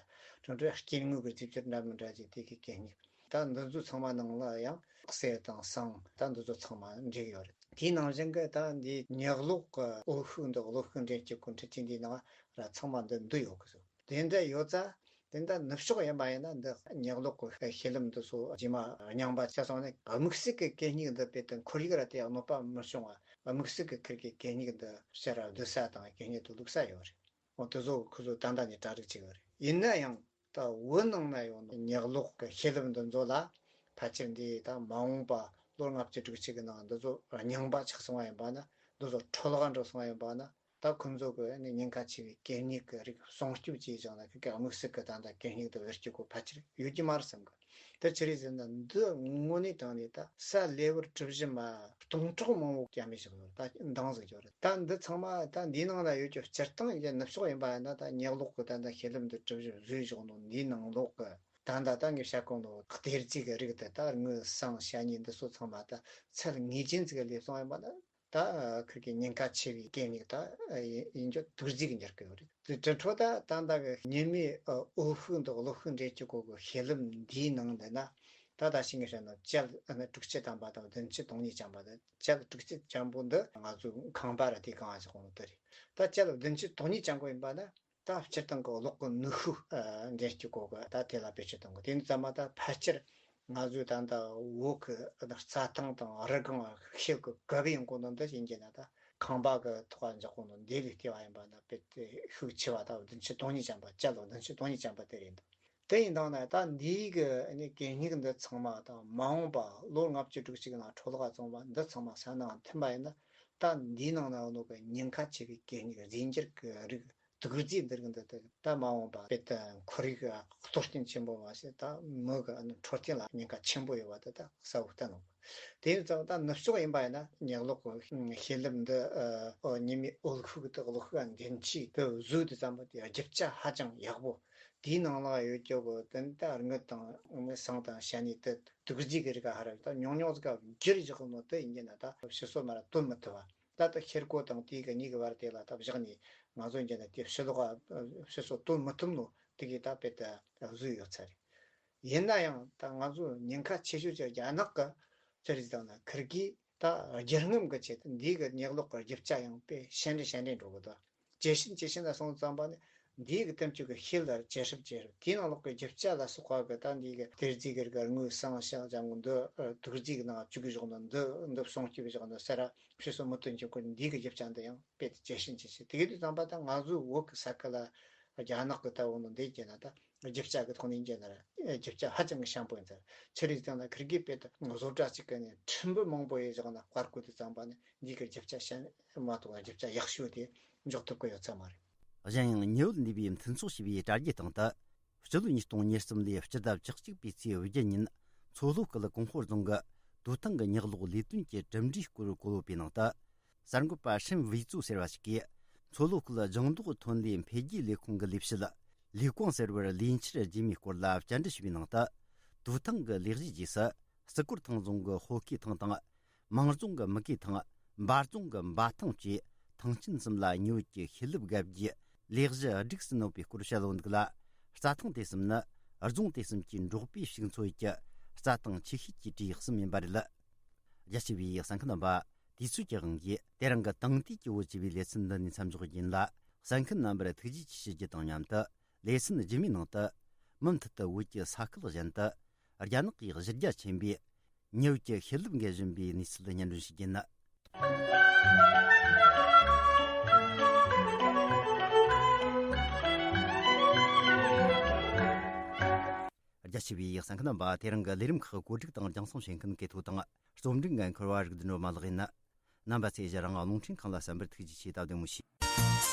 དྲུང་དྲུང་སྐྱེ་དངོས་ཀྱི་རྫས་འགྱུར་འདྲ་མི་འདྲ་ཅིག་དེ་གི་གད་སྙིགས། ད་འདི་ཚོ་ཚང་མ་ནང་ལ་ཡང་གསེར་དང་ཟངས་ད་འདི་ཚོ་ཚང་མ་འདྲེས་ཡོད་རེད། དེའི་ནང་བཞིན་གྱི་ད་འདི་ཉག་ལོག་གི་འོད་ཤུགས་འདི་གློག་ཤུགས་འདྲེན་བྱེད་གོ་འཕྲུལ་ཆས་འདིའི་ནང་ར་ཚང་མ་འདི་འདུས་ཡོད་གི་སོ། དེ་འདྲ་ཡོད་ཙང་དེ་འདྲ་ནུབ་ཕྱོགས་ཡིན་པ་ཡིན་ན་འདི་ཉག་ལོག་གི་ཤེལ་ལེབ་འདི་ཚོ་རྗེས་མ་རྙིང་པ་ཆ་སོང་ནས་དམིགས་བསལ་གྱི་གད་སྙིགས་འདི་རྦད་དེ་ཁོར་ཡུག་ར་དེ་གནོད་པ་མི་བྱུང་བ་དམིགས་བསལ་གྱི་ཁུར་གྱི་གད་སྙིགས་འདི་ཕྱི་ར་བསྡུ་ས་དང་གད་སྙིགས་འདི་བླུགས་ས་ཡོད་རེད། འོ་དེ་ཚོ་ཁོ་ཚོ་ད་ལྟ་ནས་གྲ་སྒྲིག་བྱེད་ཀྱི་ཡོད་རེད། ཡིན་ན་ཡང་ད་བོད་ནང་ན་ཡོད་ནོ་ཉག་ལོག་གི་ཤེལ་ལེབ་འདི་ཚོ་ལ་ཕལ་ཆེར་འདི་ད་མ་འོངས་པ་ལོ་ལྔ་བཅུ་དྲུག་ཅུ་གི་ནང་འདི་ཚོ་རྙིང་པ་ཆགས་སོང་བ་ཡིན་པ་ན་འདི་ཚོ་འཕྲོ་བརླག་འགྲོ་སོང་བ་ཡིན་པ་ན། ད་ཁོང་ཚོ་གི་ནི་ཉེན་ཁ་ཆེ་བའི་གད་སྙིགས་ཀྱི་རིགས་སྲུང་སྐྱོབ་བྱས་བཞག་ན་ཁོ་གི་དམིགས་བསལ་གྱི་ད་ལྟ་གད་སྙིགས་དེ་བེད་སྤྱོད་གོ་ཕལ་ཆེར་ཡོད་ཀྱི་མ་རེད་བསམ་གི། དེ་ཅི་རེད་ཟེར་ན་འདི་དངོས་གནས་དྲང་ནས་ད་ས་ལེ་བར་གྲུ་བཞི་མ་སྟོང་ཕྲག་མང་བོ་རྒྱ་མི་བཞག་ཡོད། ད་འདང་ཟིག་ཅོ་རེད། ད་འདི་ཚང་མ་ད་འདིའི་ནང་ན་ཡོད་ཀྱི་སྤྱིར་བཏང་ཡིན་ནུབ་ཕྱོགས་ཡིན་པ་ཡིན་ན་ད་ཉག་ལོག་གི་ད་ལྟ་ཤེལ་ལེབ་འདི་གྲུ་བཞི་བཟོས་བཞག་ནོ་འདིའི་ནང་ལོག་གི་ད་ད་ད་ངས་བཤད་གོ་ནོ་གཏེར་རྫས་ཀྱི་རིགས་དེ་ད་དངུལ་སྲང་ཞྭ་སྙེ་འདི་ཚོ་ཚང་མ་ད་ཚད་ངེས་ཅན་ཟིག་ག་སླེབས་སོང་ཡིན་པ་ན། ད་ཁུར་གི་ཉེན་ཁ་ཆེ་བའི་གད་སྙིགས་ད་ཡིན་རྒྱུ་དུག་རྫས་ཀྱི་འགྱུར་གི་ཡོད་རེད། དེ་དྲིན་ཁྲོ་ད་ད་ལྟ་གི་ཉི་མའི་འོད་ཤུགས་འདི་གློག་ཤུགས་འདྲེན་གྱི་སྐོར་གི་ཤེལ་ལེབ་འདིའི་ནང་འདི་ན་ད་ད་ཤིང་གི་བཤད་ན་ཇལ་དྲུག་ཅུ་ཐམ་པ་དང་བདུན་ཅུ་དོན་གཉིས་ཅན་པ་དང་ཇལ་དྲུག་ཅུ་ཅན་པོ་འདི་ང་ཚོའི་ཁང་པ་ར་དེ་གང་ཞིག་གོང་དུ་རེད། ད་ཇལ་བདུན་ཅུ་དོན་གཉིས་ཅན་པོ་ཡིན་པ་ན། ད་སྤྱིར་བཏང་གི་གློག་གི་ནུས་ཤུགས་འདྲེན་གྱི་སྐོར་གི་ད་དེ་ལ་བེད་སྤྱོད་གཏོང་གི། དེ་ནི་ཚང་མ་ད་ཕལ་ཆེར་ང་ཚོའི་ད་ལྟ་བོད་གི་རྩྭ་ཐང་དང་རི་སྒང་ཤེལ་གི་གབ་ཡིན་གོ་ནོ་འདི་ཡིན་གྱི་ན་ད་ཁང་པ་གི་ཐོག་འཇོག་གོ་ནོ་འདི་ལས་ལྟེ་བ་ཡིན་པ་ན་དཔེ་དེ་ཤུགས་ཆེ་བ་ད་བདུན་ཅུ་དོན་གཉིས་ཅན་པ་ཇལ་བདུན་ཅུ་དོན་གཉིས་ཅན་པ་དེ་རེད་འདུག་དེ་ཡིན་དང་ན་ད་འདིའི་གི་ནི་གད་སྙིགས་འདི་ཚང་མ་ད་མ་འོངས་པ་ལོ་ལྔ་བཅུ་དྲུག་ཅུ་གི་ནང་འཕྲོ་བརླག་བྱུང་བ་འདི་ཚང་མ་ས་ནང་ཐིམ་པ་ཡིན་ན། ད་འདིའི་ནང་ན་ཡོད་ནོ་གི་ཉེན་ཁ་ཆེ་བའི་གད་སྙིགས་རྫས་འགྱུར་གི་རིགས། དུག་རྫས་འདི་རིགས་འདི་དག་ད་མ་འོངས་པ་དཔེ་དེ་ཁོར་ཡུག་གི་གཏོར་སྐྱོན་ཆེན་པོ་མ་ཟད་ད་མི་གི་ཨ་ནི་འཕྲོད་བསྟེན་ལ་ཉེན་ཁ་ཆེན་པོ་ཡོད་པ་དེ་ད་གསལ་བོ་བསྟན་ནོ། དེ་ཡིན་ཙང་ད་ནུབ་ཕྱོགས་ཡིན་པ་ཡིན་ན་ཉག་ལོག་གི་ཤེལ་ལེབ་འདི་ཨ་ཉི་མའི་འོད་ཤུགས་དེ་གློག་ཤུགས་འདྲེན་བྱེད་དེ་བཟོས་དུས་ཙམ་པ་དེ་རྒྱུ་ཆ་ཧ་ཅང་ཡག་པོ། དེའི་ནང་ལ་ཡོད་རྒྱུ་གི་དེ་ད་དངུལ་དང་ཟངས་དང་ཞྭ་སྙེ་དེ་དུག་རྫས་ཀྱི་རིགས་ཧ་ར་ད་ཉུང་ཉུང་ཟིག་ག་འགྱུར་བཞག་ནོ་དེ་ཡིན་གྱི་ན་ད་ཕྱི་སོ་མ་ར་དོན་མི་ཐུབ་བ། ད་ལྟ་ཤེལ་སྒོ་དང་དེའི་གི་གཉིས་ཀྱི་བར་དེ་ལ་ད་བཞག་ནས་ང་ཚོ་འཇལ་ན་དེ་ཕྱི་ལོགས་ཕྱི་སོ་གཏོར་མི་ཐུབ་ནོ་དེ་གི་ད་དཔེ་ད་བཟོས་ཡོད་ཚར་རེད། ཡིན་ན་ཡང་ད་ང་ཚོ་ཉེན་ཁ་ཆེ་ཤོས་ཀྱི་རྒྱ་ནག་གི་ཅི་རེད་ཟེར་ན་ཁུར་གིས་ད་རྒྱུ་རྔམ་གི་ཆེད་དུ་འདིའི་གི་ཉག་ལོག་གི་རྒྱུ་ཆ་ཡང་དཔེ་ཞན་འདྲ་ཞན་འདྲ་འགྲོ་གི་འདུག་ཇེ་ཞན་ཇེ་ཞན་ལ་སོང་ཙམ་པ་ནི་འདིའི་གི་དེམ་ཅིག་གི་ཤེལ་ལ་ཇེ་ཧྲིབ་ཇེ་ཧྲིབ། དེའི་ནང་ལོགས་ཀྱི་རྒྱུ་ཆ་ལ་སོགས་པ་གི་ད་འདིའི་གི་གཏེར་རྫས་ཀྱི་རིགས་དངུལ་ཟངས་ཞྭ་ལྗང་གུ་འདི་དུག་རྫས་ཀྱི་ནང་བཅུག་གི་བཞག་ནོ་འདི་འདི་སྲུང་སྐྱོབ་བཞག་ནོ་ཟེར་ར་ཕྱི་སོ་མི་སྟོན་གྱི་སྐོར་འདིའི་གི་རྒྱུ་ཆ་འདི་ཡང་དཔེ་དེ་ཇེ་ཞན་ཇེ་ཞན། དེ་གི་དུས་ཙམ་པ་ད་ང་ཚོའི་བོད་ཀྱི་ས་ཁུལ་ལ་རྒྱ་ནག་གི་ད་འོ་ནོ་འདི་བྱས་ན་ད་རྒྱུ་ཆ་གི་ཐོག་ནས་བྱས་ན་ར་རྒྱུ་ཆ་ཧ་ཅང་གི་ཞན་པོ་ཡིན་ཟེར། ཆི་རེད་ཟེར་ན་ཁུར་གིས་དཔེ་དེ་བཟོ་གྲྭ་གཅིག་གི་ནས་ཕྲན་བུ་མང་པོ་ཡོད་བཞག་ན་བཀར་བཀོད་དུས་ཙམ་པ་ནི་འདིའི་གི་རྒྱུ་ཆ་ཞན་མ་གཏོགས་རྒྱུ་ཆ་ཡག་ཤོས་དེ་འཇོག་ཐུབ་ཀྱི་ཡོད་ཚད་མ་རེད། གཞན་ཡང་ཉི་འོད་འདས་པའི་མཐུན་ཚོགས་ཞེས་པའི་དྲ་རྒྱའི་སྟེང་དུ། སྤྱི་ལོ་ཉིས་སྟོང་ཉེར་གསུམ་ལོའི་སྤྱི་ཟླ་བཅུ་གཅིག་པའི་ཚེས་བརྒྱད་ཉིན། མཚོ་ལྷོ་ཁུལ་གོང་ཧོར་རྫོང་གི་དུ་ཐང་གི་ཉག་ལོག་ལས་དོན་གྱི་གྲུབ་འབྲས་སྐོར་བཀོད་ཡོད་པའི་ནང་དུ། གསར་འགོད་པ་ཧྲིན་ཝེ་ཙུའུ་ཟེར་བ་ཞིག་གིས། མཚོ་ལྷོ་ཁུལ་ལྗང་མདོག་ཐོན་ལས་འཕེལ་རྒྱས་ལས་ཁུངས་ཀྱི་ལས་བྱེད། ལི་ཀོང་ཟེར་བར་ལས་འཆར་རྒྱས་མའི་སྐོར་ལ་བཅར་འདྲི་ཞུས་པའི་ནང་དུ། དུ་ཐང་གི་ལས་གཞིའི་རྗེས་སུ། སི་ཀོར་ཐང་རྫོང་གི་ཧོ་ཁེ་ཐང་དང་། མང་རྫོང་གི་མུ་གེ་ཐང་། འབའ་རྫོང་གི་འབའ་ཐང་བཅས་ཐང་ཆེན་གསུམ་ལ་ཉི་འོད་ཀྱི་ཤེལ་ལེབ་བརྒལ་རྒྱུའི་ལས་གཞི་སྒྲིག་སུ་སྣོན་པའི་སྐོར་བཤད་ཡོད་འདུག་ལ། རྩྭ་ཐང་དེ་གསུམ་ནི་རྫོང་དེ་གསུམ་གྱི་འབྲོག་པའི་ཕྱུགས་འཚོ་ཡུལ་གྱི་རྩྭ་ཐང་ཆེ་ཤོས་ཀྱི་གྲས་གསུམ་ཡིན་པ་རེད། རྒྱ་ཆེ་བའི་གསན་མཁན་རྣམ་པ། དུས་ཚོད་ཀྱི་དབང་གིས་དེ་རིང་གི་དེང་དུས་ཀྱི་བོད་ཅེས་པའི་ལེ་ཚན་འདི་ནས་མཚམས་འཇོག་རྒྱུ་ཡིན་ལ། གསན་མཁན་རྣམ་པར་ཐུགས་རྗེ་ཆེ་ཞུ་རྒྱུ་དང་མཉམ་དུ། ལེ་ཚན་རྗེས་མའི་ནང་དུ། མུ་མཐུད་དུ་བོད་ཀྱི་ས་ཁུལ་གཞན་དུ། རྒྱ་ནག་གིས་གཞི་རྒྱ་ཆེན་པོས་ཉེ་བོད་ཀྱི་ཤེས་ལེབ་འགེལ་བཞིན་པའི་གནས་ཚུལ་སྙན་སྒྲོན་ཞུ་རྒྱུ་ཡིན། རྒྱ་ཆེ་བའི་གསན་མཁན་རྣམ་པ། དེ་རིང་གི་ལས་རིམ་ཁག་གོ་སྒྲིག་དང་རྒྱང་སྲིང་བྱེད་མཁན་གལ་ཐོ་དང་རྩོམ་སྒྲིག་འགན་འཁུར་བ་རིག་ལྡན་སྒྲོལ་མ་ལགས་ཡིན། རྣམ་པ་ཚོས་གཞན་རང་རླུང་འཕྲིན་ཁང་ལ་གསན་པར་ཐུགས་རྗེ་ཆེ། སྟབས་བདེ་མོ་བྱོས།